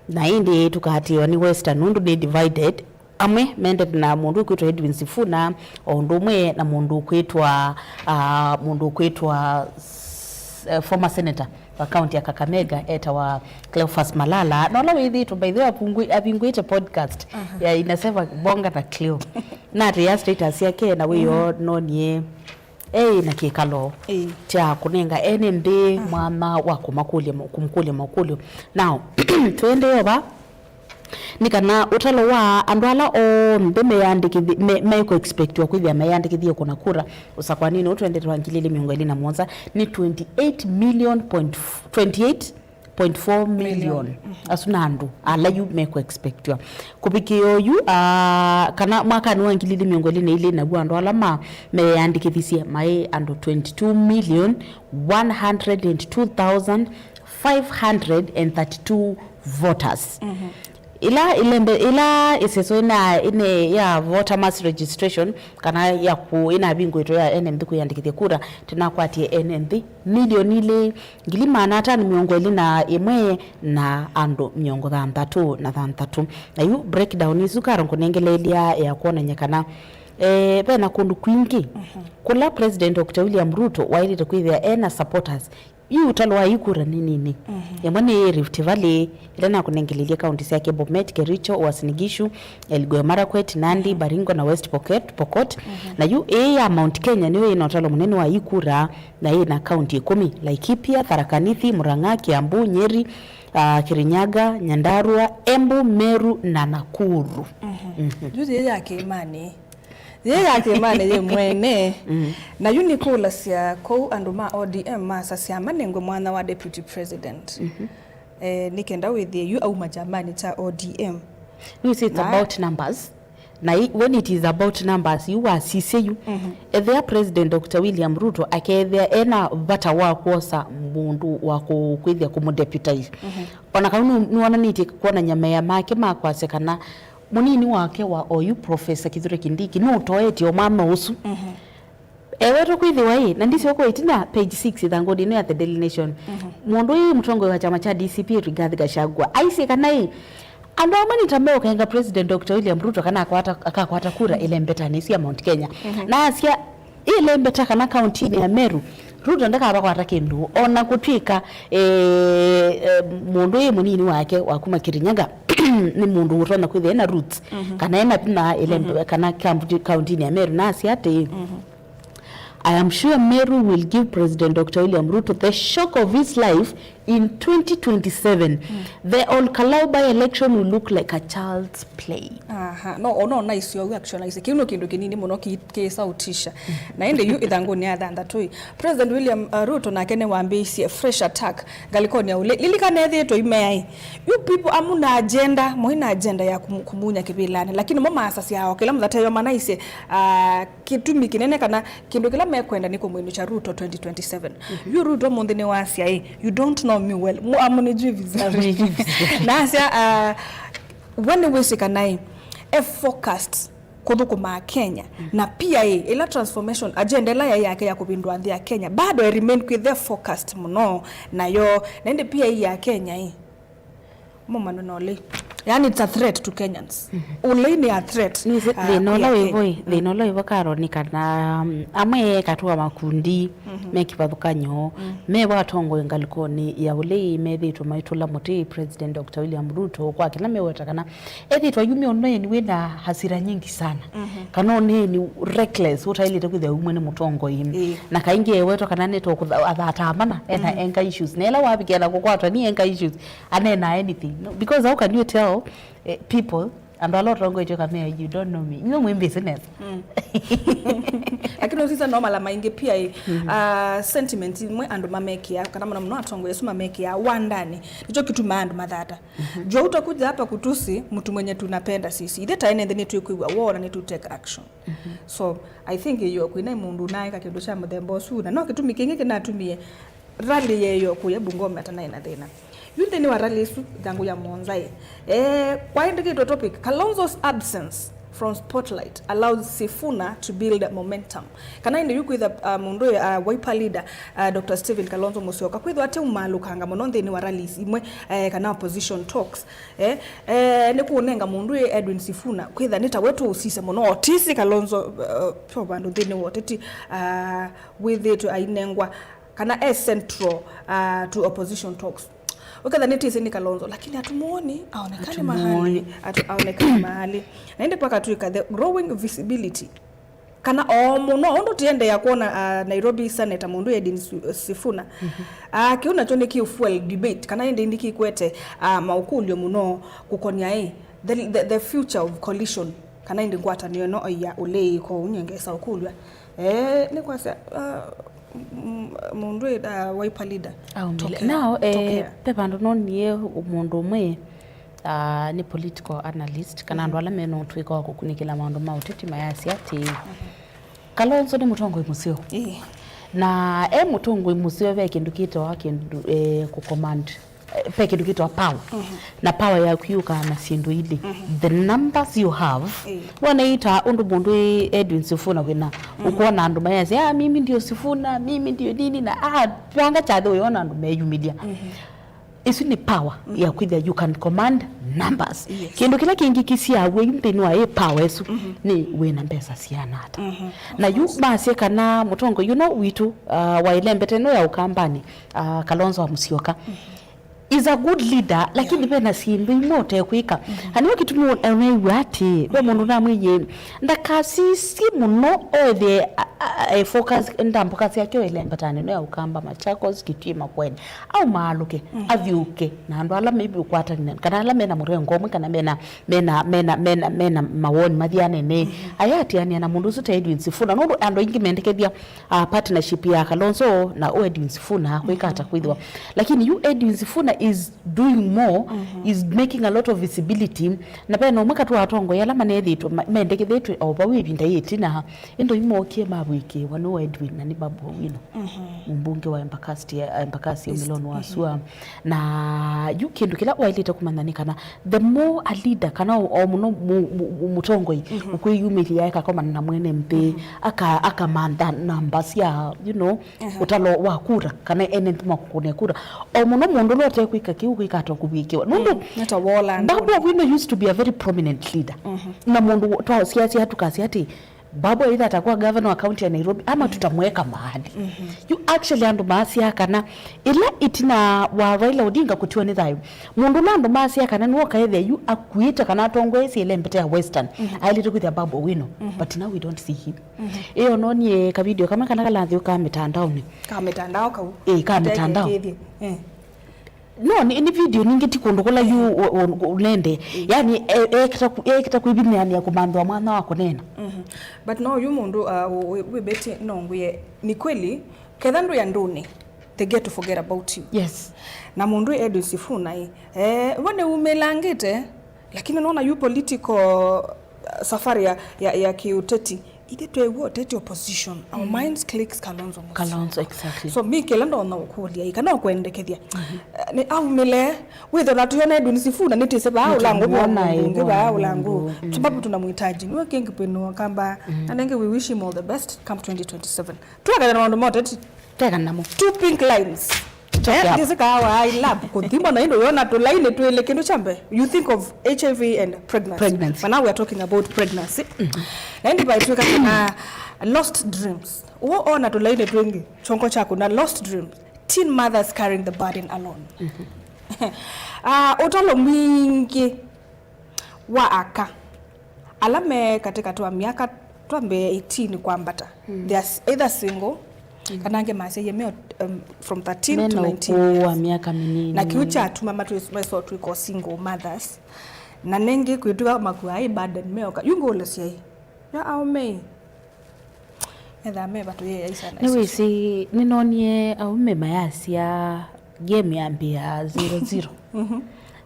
na ĩndĩ tũkaatĩĩwa nĩ Western nũndũ nĩ divided. Amwe mendete na mũndũ ũkwĩtwa Edwin Sifuna, o ũndũ ũmwe na mũndũ ũkwĩtwa, ah, mũndũ ũkwĩtwa s-, eh, former senator wa county ya Kakamega etawa Cleophas Malala. Na ũla wĩthĩĩtwe, by the way, avungũ-, avingũĩte podcast ya Inasema Bonga na Cleo. Natĩĩa status yake na wĩoo nonie eĩ na kĩkalo kya kũnenga ene nthĩ mwanya wa kũmakũlya ma-, kũmũkũlya makũlyo. Now, tũendee va, nĩ kana ũtalo wa andũ ala onthe meyandĩkĩthi-, me-, mekũ expectiwa kwĩthĩa meyandĩkĩthie kũna kura ũsakwanĩnĩ ũũ twendete wa ngili ilĩ mĩongo ĩlĩ na mũonza nĩ twenty-eight million point, twenty-eight point four million. Asu na andũ ala yu mekũ expectiwa kũvikĩa oyu, ah, kana mwakanĩ wa ngili ilĩ mĩongo ĩlĩ na ilĩ, naw'o andũ ala ma meyandĩkĩthisye maĩ andũ twenty-two million one hundred and two thousand five hundred and thirty-two voters. Ila ilembe, ila ĩseso ĩna, ĩne ya voter mass registration, kana ya ku, ĩnavingũĩtwe ya ene nthĩ kwĩyandĩkĩthya kura, tĩnakwatie ene nthĩ milioni ilĩ, ngili maana atano mĩongo ĩlĩ na ĩmwe na andũ mĩongo thanthatũ na thanthatũ. Na yu breakdown ĩsu Karo ngũnengeleelya ya kwonany'a kana, eh, ve na kũndũ kwingĩ kũla President Doctor William Ruto waĩlĩte kwĩthĩa ena supporters. Yu ũtalo wa yu kura nĩ nini. Ĩmwe nĩ Rift Valley, ĩla nakũnengeleelye kaunti syake Bomet, Kericho, Uasin Gishu, Elgeyo Marakwet, Nandi, Baringo na West Pokot, Pokot. Na yu ĩĩ ya Mount Kenya nĩyo ĩna ũtalo mũnene wa yu kura, na ĩna kaunti ĩkũmi: Laikipia, Tharaka Nithi, Murang'a, Kiambu, Nyeri, ah, Kirinyaga, Nyandarua, Embu, Meru na Nakuru. Yu yĩ ya kĩĩmanĩ. Yĩ ya kĩĩmanĩ yĩ mwene. Na yu nĩkũlasya kũu andũ ma O D M masasya manengwe mwanya wa deputy president. Eh, nĩ kenda wĩthĩe yu auma kyambanĩ kya O D M. Nĩwĩsĩ it's about numbers. Na i-, when it is about numbers, yu wasisye yu. Ethĩa President Doctor William Ruto akethĩa ena vata wa kwosa mũndũ wa kũ-, kwĩthĩa kũmũdeputize. Ona kau nũ-, nĩwonanĩtye kwonany'a mea make ma kwasya kana mũnini wake wa oyu Professor Kithure Kindiki nũtoetye o mwanya ũsu. Ewetwe kwĩthĩwa ĩ, na ndisĩ ũkũ ĩtina, page six ĩthangũnĩ ĩno ya The Daily Nation. Mũndũ ĩ mũtongoi wa kyama kya D C P Rigathi Gachagua aisye kana ĩ, andũ amwe nĩ ta meũkenga President Doctor William Ruto kana akwata, akakwata kura ĩlembetanĩ ĩsu ya Mount Kenya. Na asya, ĩlembeta kana kauntinĩ ya Meru, Ruto ndakavakwata kĩndũ, ona kũtw'ĩka, eh, eh, mũndũ ĩ mũnini wake wa kuma Kirinyaga nĩ mũndũ ũtonya kwĩthĩa ena roots, kana ena vinya ĩlembe-, kana kaunti-, kauntinĩ ya Meru, na asya atĩĩ, I am sure Meru will give President Doctor William Ruto the shock of his life in twenty twenty-seven. The Ol Kalou by-election will look like a child's play. Aha, no, no, nice, you actualize. Kĩu no kĩndũ kĩnini mũno kĩ-, kĩsautisha. Na ĩndĩ yu ĩthangũnĩ ya thanthatũ ĩ, President William, uh, Ruto nake nĩwambĩĩisye fresh attack ngalĩkonĩ ya ũlei. Lilikana ethĩĩtwe imea ĩ, you people amuna agenda, mũi na agenda ya kum-, kumunya kĩvĩlanĩ. Lakini mo maasasya o kĩla mũthate yo manaisye, uh, kĩtumi kĩnene kana kĩndũ kĩla mekwenda nĩ kũmwĩnũkya Ruto twenty twenty-seven. Yu Ruto mũnthĩ nĩwasya ĩ, "You don't know me well." Mu-, amunijui vizuri. Amunijui vizuri. Na asya, uh, we nĩwĩsĩ kana ĩ, e focused kũthũkũma Kenya. Na pia ĩ, ĩla transformation agenda ĩla yaĩ yake ya kũvindũa nthĩ ya Kenya, bado e remain kwĩ the focused mũno nayo. Na ĩndĩ pia ĩ ya Kenya ĩ, Mũmano na ũlei. Yani, it's a threat to Kenyans. Ũlei nĩ a threat, nĩsĩ, ah, thĩna ũla wĩvo ĩ, thĩna ũla wĩvo, Karo, nĩ kana, um, amwe ekatua makundi me kĩvathũkany'o, me vo atongoi ngalĩkonĩ ya ũlei methĩĩtwe maitũla mũtĩ President Doctor William Ruto kwa kĩla meweta kana ethĩĩtwe ayumya ũneeni wĩ na hasira nyingi sana, kana ũneeni reckless ũtaĩlĩte kwĩthĩa umwe nĩ mũtongoi. Na kaingĩ ewetwa kana nĩ tũkũtha-, athatamana ena anger issues. Na ĩla wavikĩa na kũkwatwa nĩ anger issues, anena anything. No, because how can you tell, eh, people Andũ ala ũtongoetye ũkamea, "You don't know me." Inyuĩ mwĩ business. Mm. Lakini ũsisa no mala maingĩ pia ĩ, mm-hmm, ah, sentiment imwe andũ mamekĩa, kana mũno mũno atongoi asu mamekĩa wa ndani, nĩkyo kĩtumaa andũ mathata. Mm-hmm. Juu utakuja hapa kutusi mtu mwenye tunapenda sisi. Ithe taene nthĩ nĩtwĩkwĩw'a woo na nĩtu take action. Mm-hmm. So, I think iyo kwĩna mũndũ ũnaeka kĩndũ kya mũthemba ũsu, na no kĩtumi kĩngĩ kĩnatumie rally yeyo kũya Bungoma atanaĩ na thĩna. Yu nthĩnĩ wa rally ĩsu, thangũ ya mũonza ĩ, eh, kwaĩndĩkĩtwe topic, "Kalonzo's absence from spotlight allows Sifuna to build momentum." Kana ĩndĩ yu kwĩtha, uh, mũndũ ũyũ, uh, Wiper leader, uh, Doctor Stephen Kalonzo Musyoka, kwĩthwa ateumaalũkanga mũno nthĩnĩ wa rallies imwe, eh, kana opposition talks. Eh, eh, nĩ kũnenga mũndũ ũyũ Edwin Sifuna, kwĩtha nĩ tawe tũũsisya mũno, otisi Kalonzo, uh, po vandũ nthĩnĩ wa ũteti, uh, wĩthĩĩtwe ainengwa kana e central, uh, to opposition talks. Ũketha nĩtwĩsĩ nĩ Kalonzo, lakini hatumuoni aonekane mahali. Hatumuoni. Hatu-, aonekane mahali. Na ĩndĩ twakatwĩka the growing visibility. Kana o mũno, ũndũ tũendeea kwona, uh, Nairobi Senator mũndũ Edwin Su-, Sifuna. Mhm. Uh, kĩu nakyo nĩ kĩ fuel debate, kana ĩndĩ nĩ kĩkwete, uh, maũkũlyo mũno kũkonia ĩ, the, the, the future of coalition, kana ĩndĩ ngwatanĩo ĩno ya ũlei ko ũnyengesa ũkũlyo. Eh, nĩ kwasya, uh, m-, m-, mũndũ ĩ, uh, Wiper leader. Aumĩle. Tokea. Now, eh, tokea. Pe vandũ nonie mũndũ ũmwe, ah, nĩ political analyst, kana andũ ala mena ũtwĩka wa kũkunĩkĩla maũndũ ma ũteti mayasya atĩ, mhm, Kalonzo nĩ mũtongoi mũseo. Ĩĩ. Na e mũtongoi mũseo ve kĩndũ kĩtawa kĩndũ, eh, kũcommand, eh, ve kĩndũ kĩtawa power. Mhm. Na power yaku yũkaa na syĩndũ ilĩ. Mhm. The numbers you have. Ĩĩ. Wona ita ũndũ mũndũ ĩ Edwin Sifuna wĩna, mhm, ũkwona andũ mayasya, "Ah, mimi ndio Sifuna, mimi ndio nini," na, ah, vanga kyathĩ ũyona andũ meyumĩlya. Mhm. Ĩsu nĩ power, mm, ya kwĩthĩa you can command numbers. Yes. Kĩndũ kĩla kĩngĩ kĩsiaaw'a yu nthĩnĩ wa ĩ power ĩsu, mm-hmm, nĩ wĩna mbesa siana ata. Mm-hmm. Na yu masye kana mũtongoi, you know, witũ, uh, wa ĩlembeta ĩno ya Ũkambanĩ, uh, Kalonzo wa Musyoka, mm-hmm, is a good leader, lakini, yeah, vena syĩndũ imwe ũtekwĩka. Mm-hmm. Na nĩyo kĩtumi ũneew'a atĩ ve mũndũ namwĩie ndakasisye mũno ethĩe a-, a-, a-, focus, ndambũkasya kyo ĩlembetanĩ ĩno ya Ũkamba, Machakos, Kitui, Makueni. Aumaalũke, mm, athyũũke na andũ ala maybe ũkwatanĩte, kana ala mena mũrengo ũmwe, kana mena, mena, mena, mena, mena mawoni mathianene. Mm. Ayatiania na mũndũ ũsu ta Edwin Sifuna, nũndũ andũ aingĩ mendekethya, uh, partnership ya Kalonzo na Edwin Sifuna kwĩka ata kwĩthĩwa. Lakini yu Edwin Sifuna is doing more, mm-hmm, is making a lot of visibility, na vena ũmwe katĩ wa atongoi ala manethĩtwe ma-, mendekethetwe o vau ĩvinda yĩtina, ĩndĩ yu mookie mavw'ĩkĩĩwa nĩ Edwin na nĩ Babu Owino. Mhm. Mũmbunge wa Embakasi, Embakasi East, ũmĩlonĩ wa, mhm, sua. Na yu kĩndũ kĩla waĩlĩte kũmanya nĩ kana the more a leader, kana o, o mũno mu-, mu-, mu-, mũtongoi, mhm, ũkwĩyumĩlya akakomana na mwene nthĩ, mhm, aka-, akamantha namba sya, you know, aha, ũtalo wa kura, kana ene nthĩ makũkũne kura. O mũno mũndũ ũla ũtekwĩka kĩu kwĩka ata kũvw'ĩkĩwa. Nũndũ, mm, nĩ ta wola Babu Owino used to be a very prominent leader. Mhm. Na mũndũ twasiasya tukasya atĩ, Babu either atakuwa governor wa county ya Nairobi ama, mm, tutamweka mahali. Mhm. Yu actually andũ maasya kana ĩla ĩtina wa Raila Odinga kũtiwa nĩ thayũ, mũndũ ũla andũ maasya kana nĩwe ũkaethĩa yu akuĩte kana atongoesye ĩlembeta ya Western, mhm, aĩlĩte kwĩthĩa Babu Owino. Mhm. But now we don't see him. Mhm. Ĩyo nonie ka video kamwe kana kalathiũkaa mĩtandaonĩ. Ka mĩtandao kau. Ĩĩ, ka mĩtandao. Ũtekĩthye. Eh. No, nĩ, nĩ video ningĩ ti kũndũ kũla yu, mhm, ũ-, ũ-, ũnende. Mm. Yani, e-, ekĩta ku-, ekĩta kwĩvinĩanĩa kũmanthwa mwanya wa kũneena. Mhm. But no, yu mũndũ, uh, ũ-, ũ-, wĩbĩtĩ no ngwĩe, ni kweli, ketha ndwĩ andũnĩ, they get to forget about you. Yes. Na mũndũ Edwin Sifuna ĩ, eh, we nĩumĩlangĩte, lakini nona yu political, uh, safari ya, ya, ya kĩũteti, ithe twew'a ũteti opposition, our, mm, minds clicks Kalonzo Musyoka. Kalonzo, exactly. So, mi kĩla ndona ũkũlya ĩ, kana ũkwendekethya, mhm, eh, nĩ aumĩle, wĩtho na tuyona Edwin Sifuna, nĩtwĩse vaa ũlangũ vwa, nĩtũmuona mũndũ ũngĩ ĩvo vaa na ũlangũ. Mũndũ, mm. Sababu tunamhitaji. Nĩwe kĩngĩ peno kamba, mm, na nenge we wish him all the best come twenty twenty-seven. Twekana na maũndũ ma ũteti. Teka namo. Two pink lines. Choke, eh, up. Ndĩsĩ kawa I love kũthimwa na ĩndĩ ũyona tũlaini twĩlĩ kĩndũ kya mbee. You think of H I V and pregnancy. Pregnancy. But now we are talking about pregnancy. Mm-hmm. Na ĩndĩ vaitwĩka kana lost dreams. Ũo ona tũlaini twĩngĩ, kyongo kyaku na lost dreams. Teen mothers carrying the burden alone. Mm-hmm. Ah, ũtalo mwingĩ wa aka ala me katĩkatĩ wa myaka twambe eighteen kwambata. Mm. They are s-, either single, mm, kana angĩ masyaie me, um, from thirteen to nineteen years. Mena ũkũũ wa myaka mĩnini. Na kĩu kyatuma matwĩ-, mesa ũtwĩka o single mothers. Na nĩngĩ kwĩtuka makuaa ĩ burden meoka. Yu ngũlesya ĩ. Ya aũme ĩ. Ethaa me vatũ yĩ aisana. Nĩwĩsĩ, nĩnonie aũme mayasya game yambĩĩa zero zero.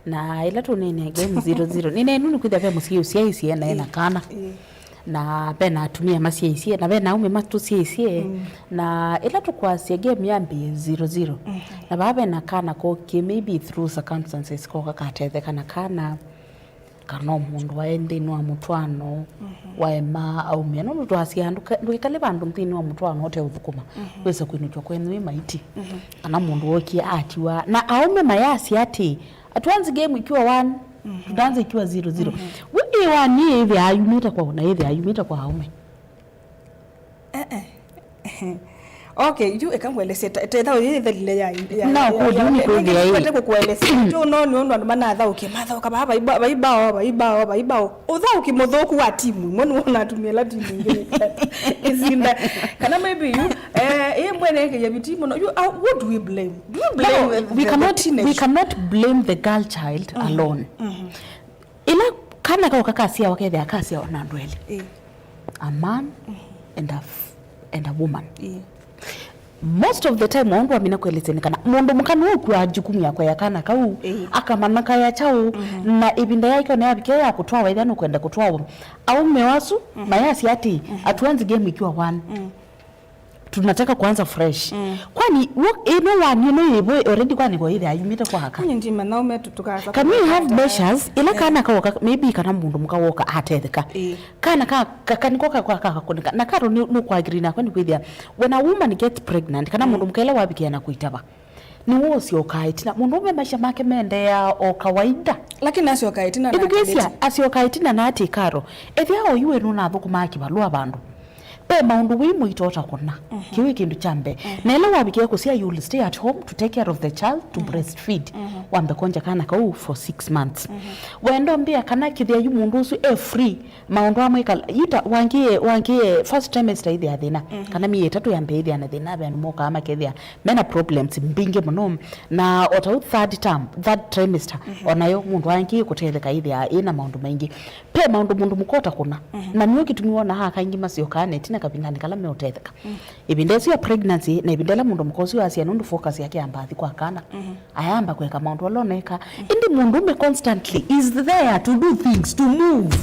Na ĩla tũneenea game zero zero, nĩnenu nĩkwĩthĩa ve mũsyai ũsyaĩsye na ena kana. Na ve na atumĩa masyaĩsye, na ve na aũme matũsyaĩsye. Na ĩla tũkwasya game yambĩĩe zero zero, na vaa ve na kana kokie, maybe through circumstances koka katetheka na kana, kana o mũndũ waĩ nthĩnĩ wa mũtwaano, waema aumĩa. Nũndũ twasya ndũka-, ndũikale vandũ nthĩnĩ wa mũtwaano ũteũthũkũma, wĩse kwĩnũkw'a kwenyu wĩ maiti, kana mũndũ wokie atiwa. Na aũme mayasya atĩ, hatuanzi game ikiwa one, tunaanza ikiwa zero zero. We ĩ one ĩthĩaa yumĩte kwa ũ na ĩthĩaa yumĩte kwa aũme? Okay, yu eka ngwelesye ta- tetha ũyĩ ĩthelile ya ya- No, ya- kũlya ya- nĩ kwĩthĩa ĩ. Kwete kũkũelesya tu no nĩ ũndũ andũ manathaũkie mathaũka vaa vaibao vaibao vaibao vaibao ũthaũki mũthũku wa timu ĩmwe nĩ wona atumia ĩla timu ĩngĩ ĩsinda kana maybe yu eh ĩ mwene ĩkĩya viti mũno yu uh, what do we blame? Do we blame No, the, we the cannot, teenage? We cannot blame the girl child alone. Ĩla kana kaũka kasyawa kethĩa kasyawa na andũ elĩ, a man and a, f- and a woman. Most of the time waũndũ wamina kũelesya nĩ kana mũndũ mũka nũkuaa jukumu ya kwea kana kau, akamana kaya kyaũ, na ĩvinda yake ona yavikia ya kũtwawa ĩthĩa nũkwenda kũtwawa, aũme asu mayasya atĩ, hatuanzi game ikiwa one. Tunataka kuanza fresh. Kwani wo- ĩno one ĩno yĩvo already kwani ko ĩthĩa yumĩte kwa aka? Nĩ ndimanya ũme tũkasa. Can we have measures ĩla kana kaoka, maybe kana mũndũ mũka woka atetheka? Kana ka ka- kaniko ka kwa kaka kũnika na karo nĩ nũkwagĩrĩ nakwa nĩ kwĩthĩa, when a woman gets pregnant kana mũndũ mũka ĩla wavikia na kũitava, nĩ wosyoka ĩtina mũndũ ũme maisha make meendeea o kawaida. Lakini asyoka ĩtina na ĩthukĩĩsya atĩlĩte. Asyoka ĩtina na atĩ karo, ethĩa oyu we nũnathũkũmaa kĩvalũa vandũ, ve maũndũ wĩ mũito ũtakũna. Kĩu ĩ kĩndũ kya mbee. Na ĩla wavikie kũsya, you will stay at home to take care of the child, to breastfeed. Wambe konja kana kau for six months. Wenda mbĩa kana kĩthĩa yu mũndũ ũsu e free, maũndũ amwĩkala yu ta wangĩe wangĩe first trimester ĩthĩa thĩna, kana myei ĩtatũ ya mbee ĩthĩa na thĩna, ve andũ mokaa makethĩa mena problems mbingĩ mũno. Na o ta ũu third term, third trimester, onayo mũndũ angĩe kũtetheka ĩthĩa ĩna maũndũ maingĩ. Ve maũndũ mũndũ mũka ũtakũna. Na nĩyo kĩtumi wonaa aka aingĩ masyokaa na ĩtina kavindanĩ kala meũtetheka. Ĩvinda ĩsu ya pregnancy na ĩvinda ĩla mũndũ mũka ũsu asya nũndũ focus yake yamba athi kwa kana. Ayamba kweka maũndũ ala ũneka. Ĩndĩ mũndũũme constantly is there to do things, to move.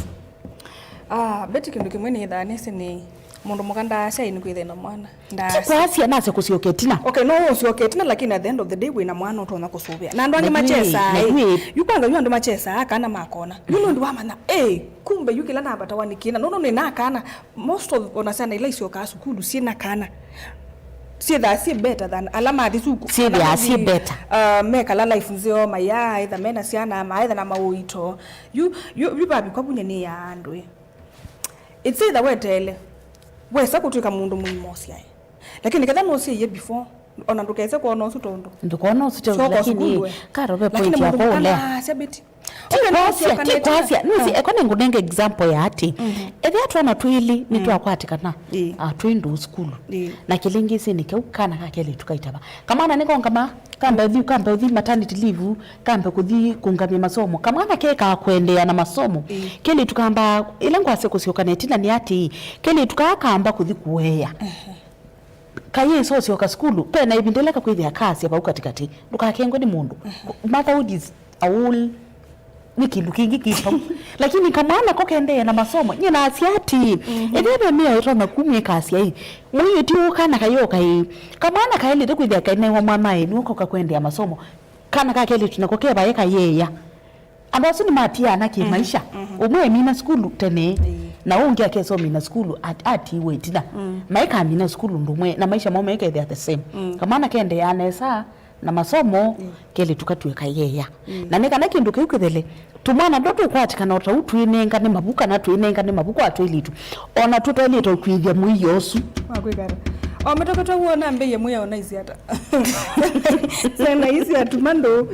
Ah, Betty, kĩndũ kĩmwe nĩthaa nĩsĩ nĩ mũndũ mũka ndaasya ĩ nĩkwĩthĩna mwana. Ti kwasya nasya kũsyoka ĩtina. Okay, no ũsyoke ĩtina, lakini at the end of the day wĩna mwana ũtonya kũsũvĩa. Na andũ angĩ makyesaa ĩ. Yu kwanga yu andũ makyesaa kana makona. Yu nũndũ wamanya, ĩ, kumbe yu kĩla navatawa nĩ kĩna. Nũndũ nĩna kana, most of ona syana ila isyokaa sukulu syĩna kana syĩthaa syĩ better than ala mathi suku. Syĩthaa syĩ better. Uh, mekala life nzeo, maya, either mena syana, ma either na maũito. Yu, yu, yu vavikwa vunya nĩ ya andũ ĩ. It's either weteele, wesa kũtw'ĩka mũndũ mũima ũsyae. Lakini ketha nũsyaie before, ona ndũkese kwona ũsu tondũ. Ndũkona ũsu tondũ, lakini karo ve point yakwa ũlea. Asya Betty. Tikwasya, tikwasya. Nũsi, eko nĩngũnenge example ya atĩ. Ethĩa twana twĩlĩ nĩtwakwatĩkana, ah, twĩ ndũũ sukulu. Na kĩlĩngĩsĩnĩ kĩu kana ka kelĩtu kaitava. Kamwana nĩkongama, kambe ũthi, kambe ũthi maternity leave, kambe kũthi kũngamya masomo. Kamwana kekaa kũendeea na masomo. Kelĩtu kamba, ĩla ngwasya kũsyokana ĩtina nĩ atĩĩ, kelĩtu kaa kamba kũthi kũea. Kayĩsa ũsyoka sukulu, ve na ĩvinda ĩla kakwĩthĩa kaasya vau katĩkatĩ, ndũkakengwe nĩ mũndũ. Motherhood is a whole nĩ kĩndũ kĩngĩ kĩ vau. Lakini kamwana ko kendee na masomo, nyie nasya atĩĩ, ethĩa ve mĩao ĩtonya kumya ĩkasya ĩ, mũiĩti ũũ kana kayoka ĩ, kamwana kaĩlĩte kwĩthĩa kainewa mwana ĩ, nĩwe koka kũendeea masomo. Kana ka kelĩtu nako ke vaĩ kayeea. Andũ asu nĩmatiaana kĩ maisha. Ũmwe emina sukulu tene, na ũngĩ akesa ũmina sukulu at- atiiwe ĩtina. Maikamina sukulu ndũmwe, na maisha moo maikethĩa the same. Kamwana kendeea nesa, na masomo kelĩtu katw'ĩka yeea. Na nĩ kana kĩndũ kĩu kĩthele, tũmwana twa tũkwatĩkana o ta ũu twĩnengane mavu kana twĩnengane mavu kwa twĩlĩtu, o na tũtaĩlĩte ũkwĩthya mũio ũsu. Wakwĩkata. O mĩtoketwa w'o nambĩie mwĩa o naisi ata. Sena isi atuma ndũ.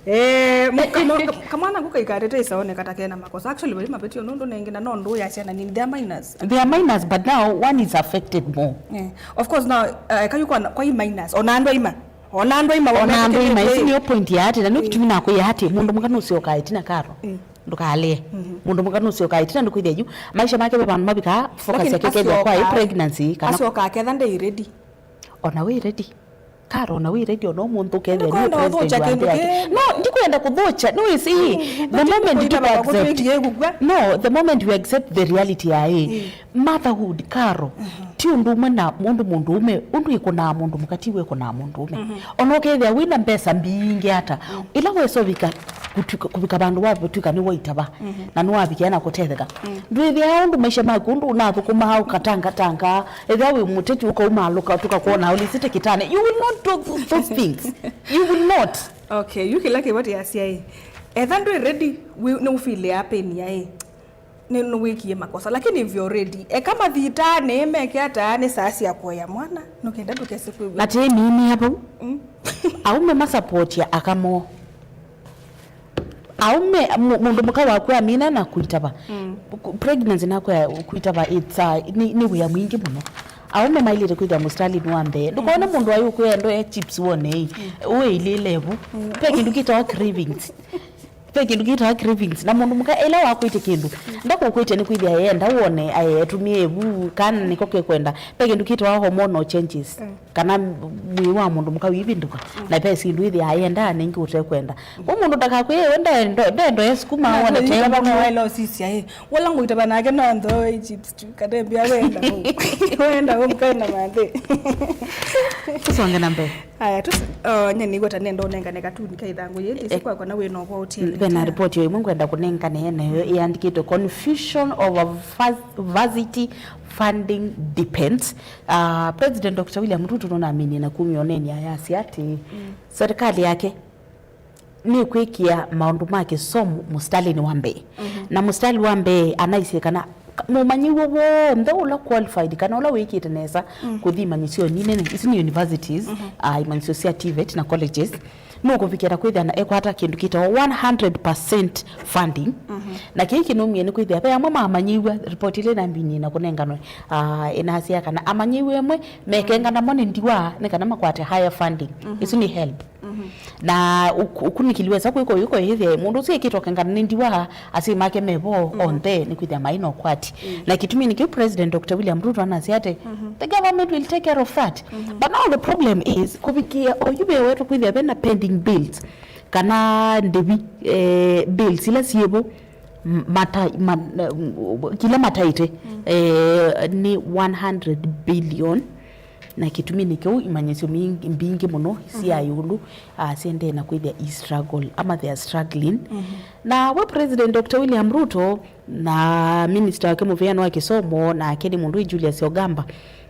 Eh, mu- kama- kamwana ku kaikatete isaone kata kena makosa. Actually, vai mapetio nũndũ nengĩ na no ndũ ya syana nini. They are minors. They are minors, but now one is affected more. Eh, of course, now, uh, kayukwa kwa i minors. Ona andũ aima. Ona andũ aima. Ona andũ aima. Ĩsu nĩyo point ya atĩ, na nĩyo kĩtumi nakwĩa atĩ mũndũ mũka nũsyokaa ĩtina karo. Mm. Ndũkalĩe. Mhm. Mũndũ mũka nũsyokaa ĩtina ndũkwĩthĩa yu. Maisha make ve vandũ mavikaa, focus yake kethĩa kwa ĩ pregnancy kana asyoka aketha ndei ready. Ona wĩ ready. Karo, ona wĩ ready, ona ũmũnthĩ ũkethĩa nĩ president wa nthĩ yake. No, ndikwenda kũthũkya, nĩwĩsĩ, the moment you accept, no, the moment you accept the reality ya ĩ, motherhood, Karo, ti ũndũ ũmwe na mũndũ mũndũũme, ũndũ ĩkũnaa mũndũ mũka, ti wĩkũnaa mũndũũme. Ona ũkethĩa wĩna mbesa mbingĩ ata, ĩla wesa ũvika kũvika vandũ wavĩtw'ĩka nĩwaitava, na nĩwavikĩa na kũtetheka. Ndwĩthĩaa ũndũ maisha maku, ũndũ ũnathũkũmaa ũkatangatanga, ethĩwa wĩ mũteti ũkaumaalũka tũkakwona ũlisĩte kĩtane. You will not do th- those things. You will not. Okay, yu kĩla kĩvoti asyaĩ. Etha ndwĩ ready, nĩũfilĩaa pain yaĩ. Nĩ nĩwĩkie makosa, lakini if you're ready, eka mathitanĩ meke ata nĩ saa sya kuoya mwana, nũkenda ndũkese kwĩw'a. Na tĩmĩĩmĩa vau. Aume masapotya aka moo. Aume, mu- mũndũ mũka waku amina na kuitava. Ku- pregnancy naku ya kuitava, it's a, nĩ, nĩ wĩa mwingĩ mũno. Aume mailĩte kwĩthĩa mũsitalini wa mbee. Ndũkone mũndũ ayu kwĩa endo ya chips wone ĩ. Ũĩlĩle vu. Pe kĩndũ kĩtawa cravings. Pe kĩndũ kĩtawa cravings. Na mũndũ mũka ĩla wakwĩtya kĩndũ, ndakũkwĩtya nĩ kwĩthĩa yenda wone aye atumie vu kana nĩko kĩkwenda. Pe kĩndũ kĩtawa hormonal changes. Kana mwĩĩ wa mũndũ mũka wĩvĩndũka, na ve syĩndũ ĩthĩaa yendaa nengĩ ũtekwenda. Kwa mũndũ ndakakwĩe we ndendo, ndendo ya sukuma wone te ngũtũ. Waĩla ũsisya ĩ, wala ngũitava nake no nthoe chips tu, katembea wenda home. Wenda home kae na manthĩ. Tusonge na mbee. Aya, tus- oh, nye nĩw'o ta nenda ũnengane katuni ka ĩthangũ yĩĩ, ndĩsĩ kwakwa na wĩna ũvoo ũtiele. Ve na report yo ĩmwe ngwenda kũnengane nayo ĩandĩkĩtwe Confusion over Vas- Varsity Funding Depends. Ah, President Doctor William Ruto nũnaminie na kumya ũneeni ayasya atĩ serikali yake nĩkwĩkĩa maũndũ ma kĩsomo mũsitalĩnĩ wa mbee. Na mũsitalĩ wa mbee anaisye kana mũmanyĩw'a w'onthe ũla qualified kana ũla wĩkĩte nesa kũthi imanyĩsyonĩ nene, isu nĩ universities, ah, imanyĩsyo sya TVET na colleges, nũkũvikĩra kwĩthĩa na ekwata kĩndũ kĩtawa one hundred percent funding. Na kĩĩ kĩnũmie nĩ kwĩthĩa ve amwe mamanyĩw'a, report ĩla ĩnambinie na kũnenganwe, ah, ĩnasya kana amanyĩw'a amwe mekengana mo nĩ ndiwa nĩ kana makwate higher funding. Isu nĩ help. Na ũk- ũkunĩkĩli wesa kwĩka ũyũ kwĩthĩa mũndũ ũsu ekĩtwe kengana nĩ ndiwa, asyai make mevo onthe nĩ kwĩthĩa maĩ na ũkwati. Na kĩtumi nĩkĩo President Doctor William Ruto anasya atĩ the government will take care of that. But now the problem is, kũvikĩa oyu ve wetũ kwĩthĩa vena pending bills, kana ndĩvi, eh, bills ila syĩvo, m- mata- ma- m- kila mataĩte, eh, nĩ one hundred billion. Na kĩtumi nĩ kĩu imanyĩsyo mbingĩ mũno sya ĩũlũ, ah, syendee na kwĩthĩa i struggle, ama they are struggling. Na we President Doctor William Ruto na minister wake mũvĩanĩ wa kĩsomo, nake nĩ mũndũ ĩ Julius Ogamba,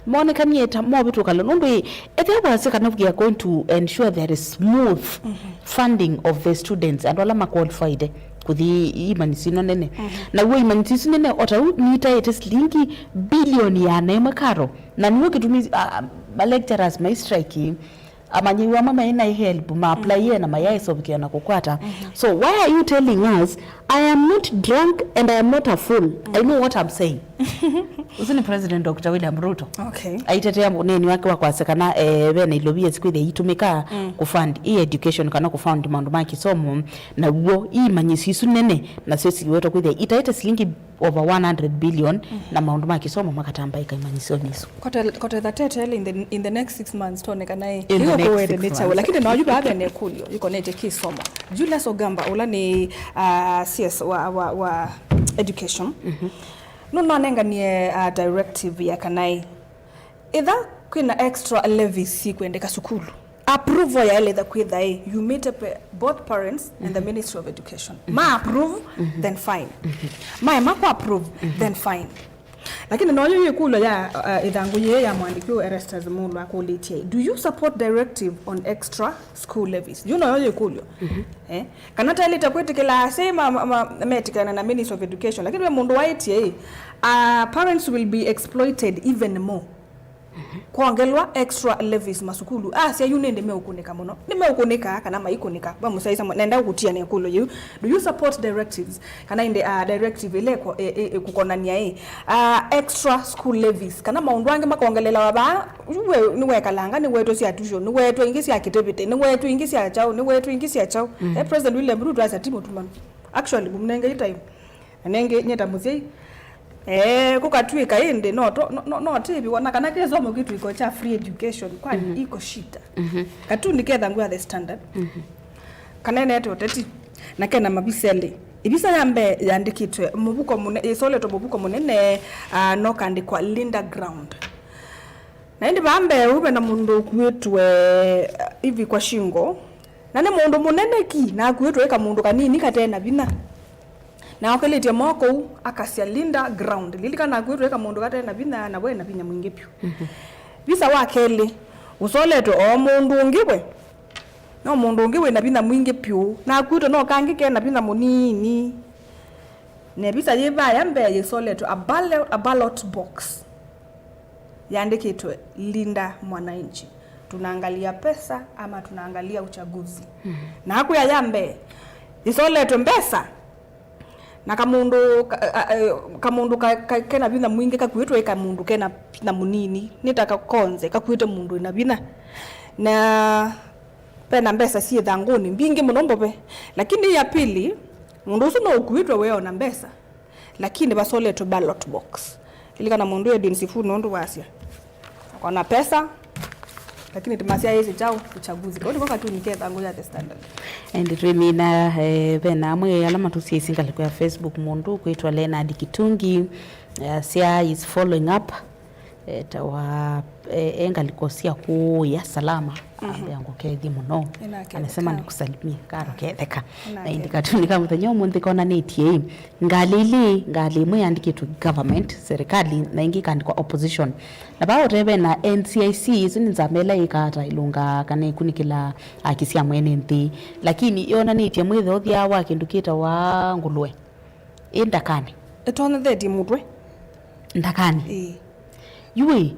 monekanie ta movĩtũka lo, nũndũ ĩ, ethĩwa wasya kana we are going to ensure there is smooth funding of the students, andũ ala maqualified kũthi imanyĩsyo ino nene. Na w'o imanyĩsyo isu nene, o ta u nitaĩte silingi bilioni yana ĩmwe Karo, na nĩw'o kĩtumi, ah, ma lecturers mai strike. Amanyĩw'a amwe maĩ na help, ma apply na mayaĩsovukĩa na kũkwata. So why are you telling us, I am not drunk and I am not a fool? I know what I'm saying. Ũsu nĩ President Doctor William Ruto. Okay. Aitetea ũneeni wake wa kwasya kana, eh, ve na ilovi yesi kwĩthĩa itũmĩka kũfund i education kana kũfund maũndũ ma kĩsomo, na w'o imanyĩsyo isu nene nasyo siwetwa kwĩthĩa itaĩte silingi over one hundred billion, na maũndũ ma kĩsomo makatambaĩka imanyĩsyonĩ isu. Kote- kotetha tetel in the, in the next six months, tuone kana ĩ, in the next six months. Lakini noyu vaa vene ĩkũlyo ikonete kĩsomo. Julius Ogamba, ũla nĩ, ah, C S wa, wa, wa education, nũnanenganie, ah, directive ya kana ĩ, ĩtha kwĩna extra levies sikwendeka sukulu, approval yaĩlĩtha kwĩtha ĩ, yumĩte pe- both parents and the Ministry of Education. Ma approve, then fine. Maema kũ approve, then fine. Lakini noyo yĩkũlyo ya, uh, ĩthangũ yĩĩ ya mwandĩki ũũ Erastus Mulu akũlĩtye, do you support directive on extra school levies? Yu noyo yĩkũlyo. Eh? Kana taĩlĩte kwĩtĩkĩla asyai ma- ma- ma- metĩkana na Ministry of Education, lakini ve mũndũ waĩtye ĩ, uh, parents will be exploited even more. Kwongelwa extra levies masukulu. Asya yu nĩndĩ meũkũnĩka mũno. Nĩmeũkũnĩka kana maikũnĩka? Vamũsyaĩsa mwe- nenda ũkũtia na ĩkũlyo yĩu. Do you support directives? Kana ĩndĩ, ah, directive ĩla ĩko- ĩ- ĩ- ĩkũkonany'a ĩ, ah, extra school levies, kana maũndũ angĩ makongelelawa vaa, yu we- nĩwekalanga, nĩwetwe sya tuition, nĩwetwe ingĩ sya kĩtĩvĩtĩ, nĩwetwe ingĩ sya kyaũ, nĩwetwe ingĩ sya kyaũ. Eh, President William Ruto asya ti mũtumanu. Actually, mũmnengei time. Na nengĩ, nyie ta mũsyai, eh, kũkatw'ĩka ĩndĩ, no to-, no, no, no tĩĩviwa, na kana kĩsomo kĩtw'ĩko kya free education, kwani iko shida. Katuni kethangw'a The Standard. Kaneenete ũteti, na kena mavisa elĩ. Ĩvisa ya mbee yandĩkĩtwe mũvuko mũne-, ĩsoletwe mũvuko mũnene, ah, no kandĩkwa Linda Ground. Na ĩndĩ vaa mbee ũu ve na mũndũ ũkuĩtwe, ah, ivi kwa shingo. Na nĩ mũndũ mũnene ki, na akuĩtwe ĩ kamũndũ kanini kate na vinya. Na okĩlĩtye moko ũu, akasya Linda Ground. Lilikana akuĩtwe ĩ kamũndũ kate na vinya, na we na vinya mwingĩ vyũ. Visa wa kelĩ, ũsoletwe o mũndũ ũngĩ we. No mũndũ ũngĩ wĩ na vinya mwingĩ vyũ. Na akuĩtwe no kangĩ ke na vinya mũnini. Na visa yĩ vaya mbee yĩsoletwe a ballot, a ballot box. Yandĩkĩtwe Linda Mwananchi. Tunaangalia pesa ama tunaangalia uchaguzi. Na akwĩa ya mbee, ĩsoletwe mbesa, na kamũndũ ka-, a-, a-, kamũndũ ka-, ka-, kena vinya mwingĩ kakuĩtwe ĩ kamũndũ kena vinya mũnini, nĩ ta ka-, konze, kakuĩte mũndũ ĩna vinya. Na vena mbesa syĩ ĩthangũnĩ, mbingĩ mũno mbove. Lakini ya pili, mũndũ ũsu no ũkuĩtwe weona mbesa. Lakini vasoletwe ballot box. Lilikana mũndũ Edwin Sifuna ũndũ wasya, "Wako na pesa, lakini tumasyaĩĩsye chao uchaguzi." Kau nĩko katuni kethangũ ya The Standard. Ĩndĩ twĩmina, eh, vena amwe ala matũsyaĩĩsye ngalĩko ya Facebook, mũndũ kwĩtwa Leonard Kitungi, eh, asya is following up. Etawa, e, e ngalĩko sya kũũya Salama, ambĩa ngũkethye mũno. Nĩnaketheka. Anasema nikusalimie, karo ketheka. Na ĩndĩ katuni ka mũthenya ũmũnthĩ konanĩtye ĩ, ngalĩ ilĩ, ngalĩ ĩmwe yandĩkĩtwe government, serikali, na ĩngĩ ĩkandĩkwa opposition. Na vaa ũtee ve na N C I C, ĩsu nĩ nzama ĩla ĩkaata ĩlũngaa kana ĩkunĩkĩla haki sya mwene nthĩ. Lakini yonanĩtye mwĩtheo ũthyaa wa kĩndũ kĩtawa ngũlũe. Ĩ ndakanĩ. Ĩtonyethetye mũtwe. Ndakanĩ. Ĩĩ. Yu ĩ,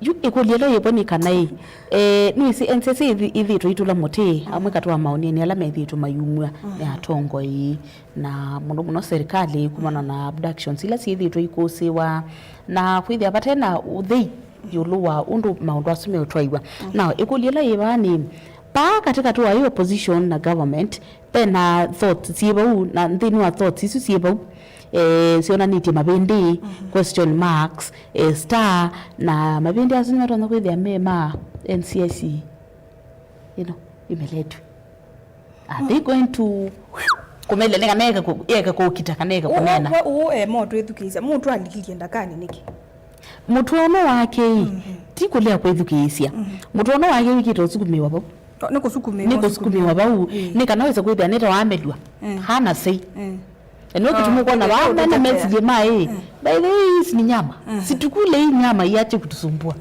yu ĩkũlyo ĩla yĩvo nĩ kana ĩ, eh, nĩwĩsĩ N C I C ĩthi-, ĩthĩĩtwe itũla mũtĩ, amwe katĩ wa maũneenĩ ala methĩĩtwe mayumw'a nĩ atongoi na mũno mũno serikali kumana na abductions ila syĩthĩĩtwe ikũsĩĩwa, na kwĩthĩa vate na ũthei ĩũlũ wa ũndũ maũndũ asu meũtwaiwa. Now, ĩkũlyo ĩla yĩ vaa nĩ, vaa katĩkatĩ wa ĩ opposition na government, ve na thoughts syĩ vau, na nthĩnĩ wa thoughts isu syĩ vau, eh, syonanĩtye mavĩndĩ, question marks, eh, star, na mavĩndĩ asu nĩmatonya kwĩthĩa me ma N C I C ĩno ĩmeletw'e. Are they going to kũmela nĩ kana eke kũ-, eke kũkita kana eke kũneena? Ũũ, ũũ, eh, mo twĩthukĩĩsya. Mũndũ alikilye ndakanĩ nĩkĩ? Mũtwaano wake ĩ, ti kũlea kwĩthukĩĩsya. Mũtwaano wake wĩkĩte ũsukumĩwa vau. Nĩ kũsukumĩwa, nĩ kũsukumĩwa vau. Ĩĩ. Nĩ kana wĩse kwĩthĩa nĩ ta wamelw'a. Hana sei. Ndio kitu mko na wao na message mai. By the way, hizi ni nyama. Situkule hii nyama iache kutusumbua.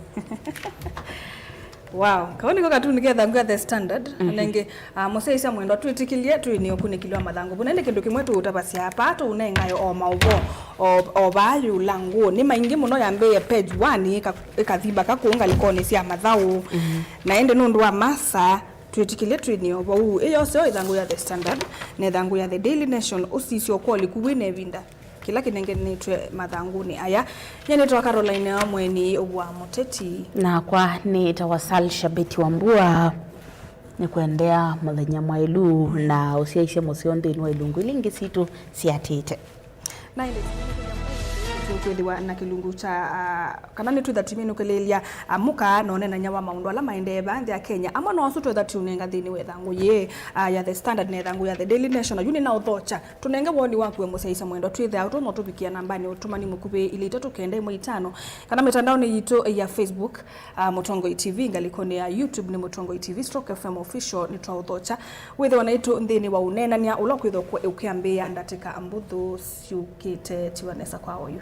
Wow, kau nĩko katuni kethangũ ya The Standard. Nengĩ, ah, mũsyaĩĩsya mwendwa, twĩtĩkĩlye twĩ nĩ ũkunĩkĩli wa mathangũ. Vuna ĩndĩ kĩndũ kĩmwe tũũtavasya apa, tũũnengae o maũvoo, o, o vaa yũla ngũũ. Nĩ maingĩ mũno yambĩĩe page one, ĩka-, ĩkathi mbaka kũu ngalĩkonĩ sya mathaũ. Na ĩndĩ nũndũ wa masaa, twĩtĩkĩlye twĩnĩe o vau. Ĩyo seo ĩthangũ ya The Standard na ĩthangũ ya The Daily Nation. Ũsisye ũkolĩku wĩ na ĩvinda kĩla kĩnenganĩtwe mathangũnĩ aya. Nyie nĩtawa Caroline wa Mweni wa Mũteti. Nakwa nĩtawa Sal Shabeti wa Mbua. Nĩkwendea mũthenya mwaĩlu na ũsyaĩĩsye mũseo nthĩnĩ wa ilungu ila ingĩ sitũ siatĩte. Na ĩndĩ tũkwĩthĩwa na kĩlungu kya, ah, kana nĩtwĩtha tũminũkĩlĩĩlya, ah, mũka na ũneenany'a wa maũndũ ala maendee vaa nthĩ ya Kenya. Amwe no asu twĩtha tũnenga nthĩnĩ wa ĩthangũ yĩĩ, ah, ya The Standard na ĩthangũ ya The Daily Nation. Na yu nĩnaũthokya. Tũnenge woni waku we mũsyaĩĩsya mwendwa, twĩthĩawa tũno tũvikĩa nambanĩ ũtũmani mũkuvĩ ilĩ itatũ kenda ĩmwe itano, kana mĩtandaonĩ yitũ ya Facebook, ah, Mũtongoi T V, ngalĩkonĩ ya YouTube nĩ Mũtongoi T V stroke F M Official, nĩtwaũthokya. Wĩthĩwa naitũ nthĩnĩ wa ũneenany'a ũla ũkwĩthwa ũkũ-, ũkĩambĩĩa ndatĩka mbũthũ syũkĩte. Tiwa nesa kwa oyu.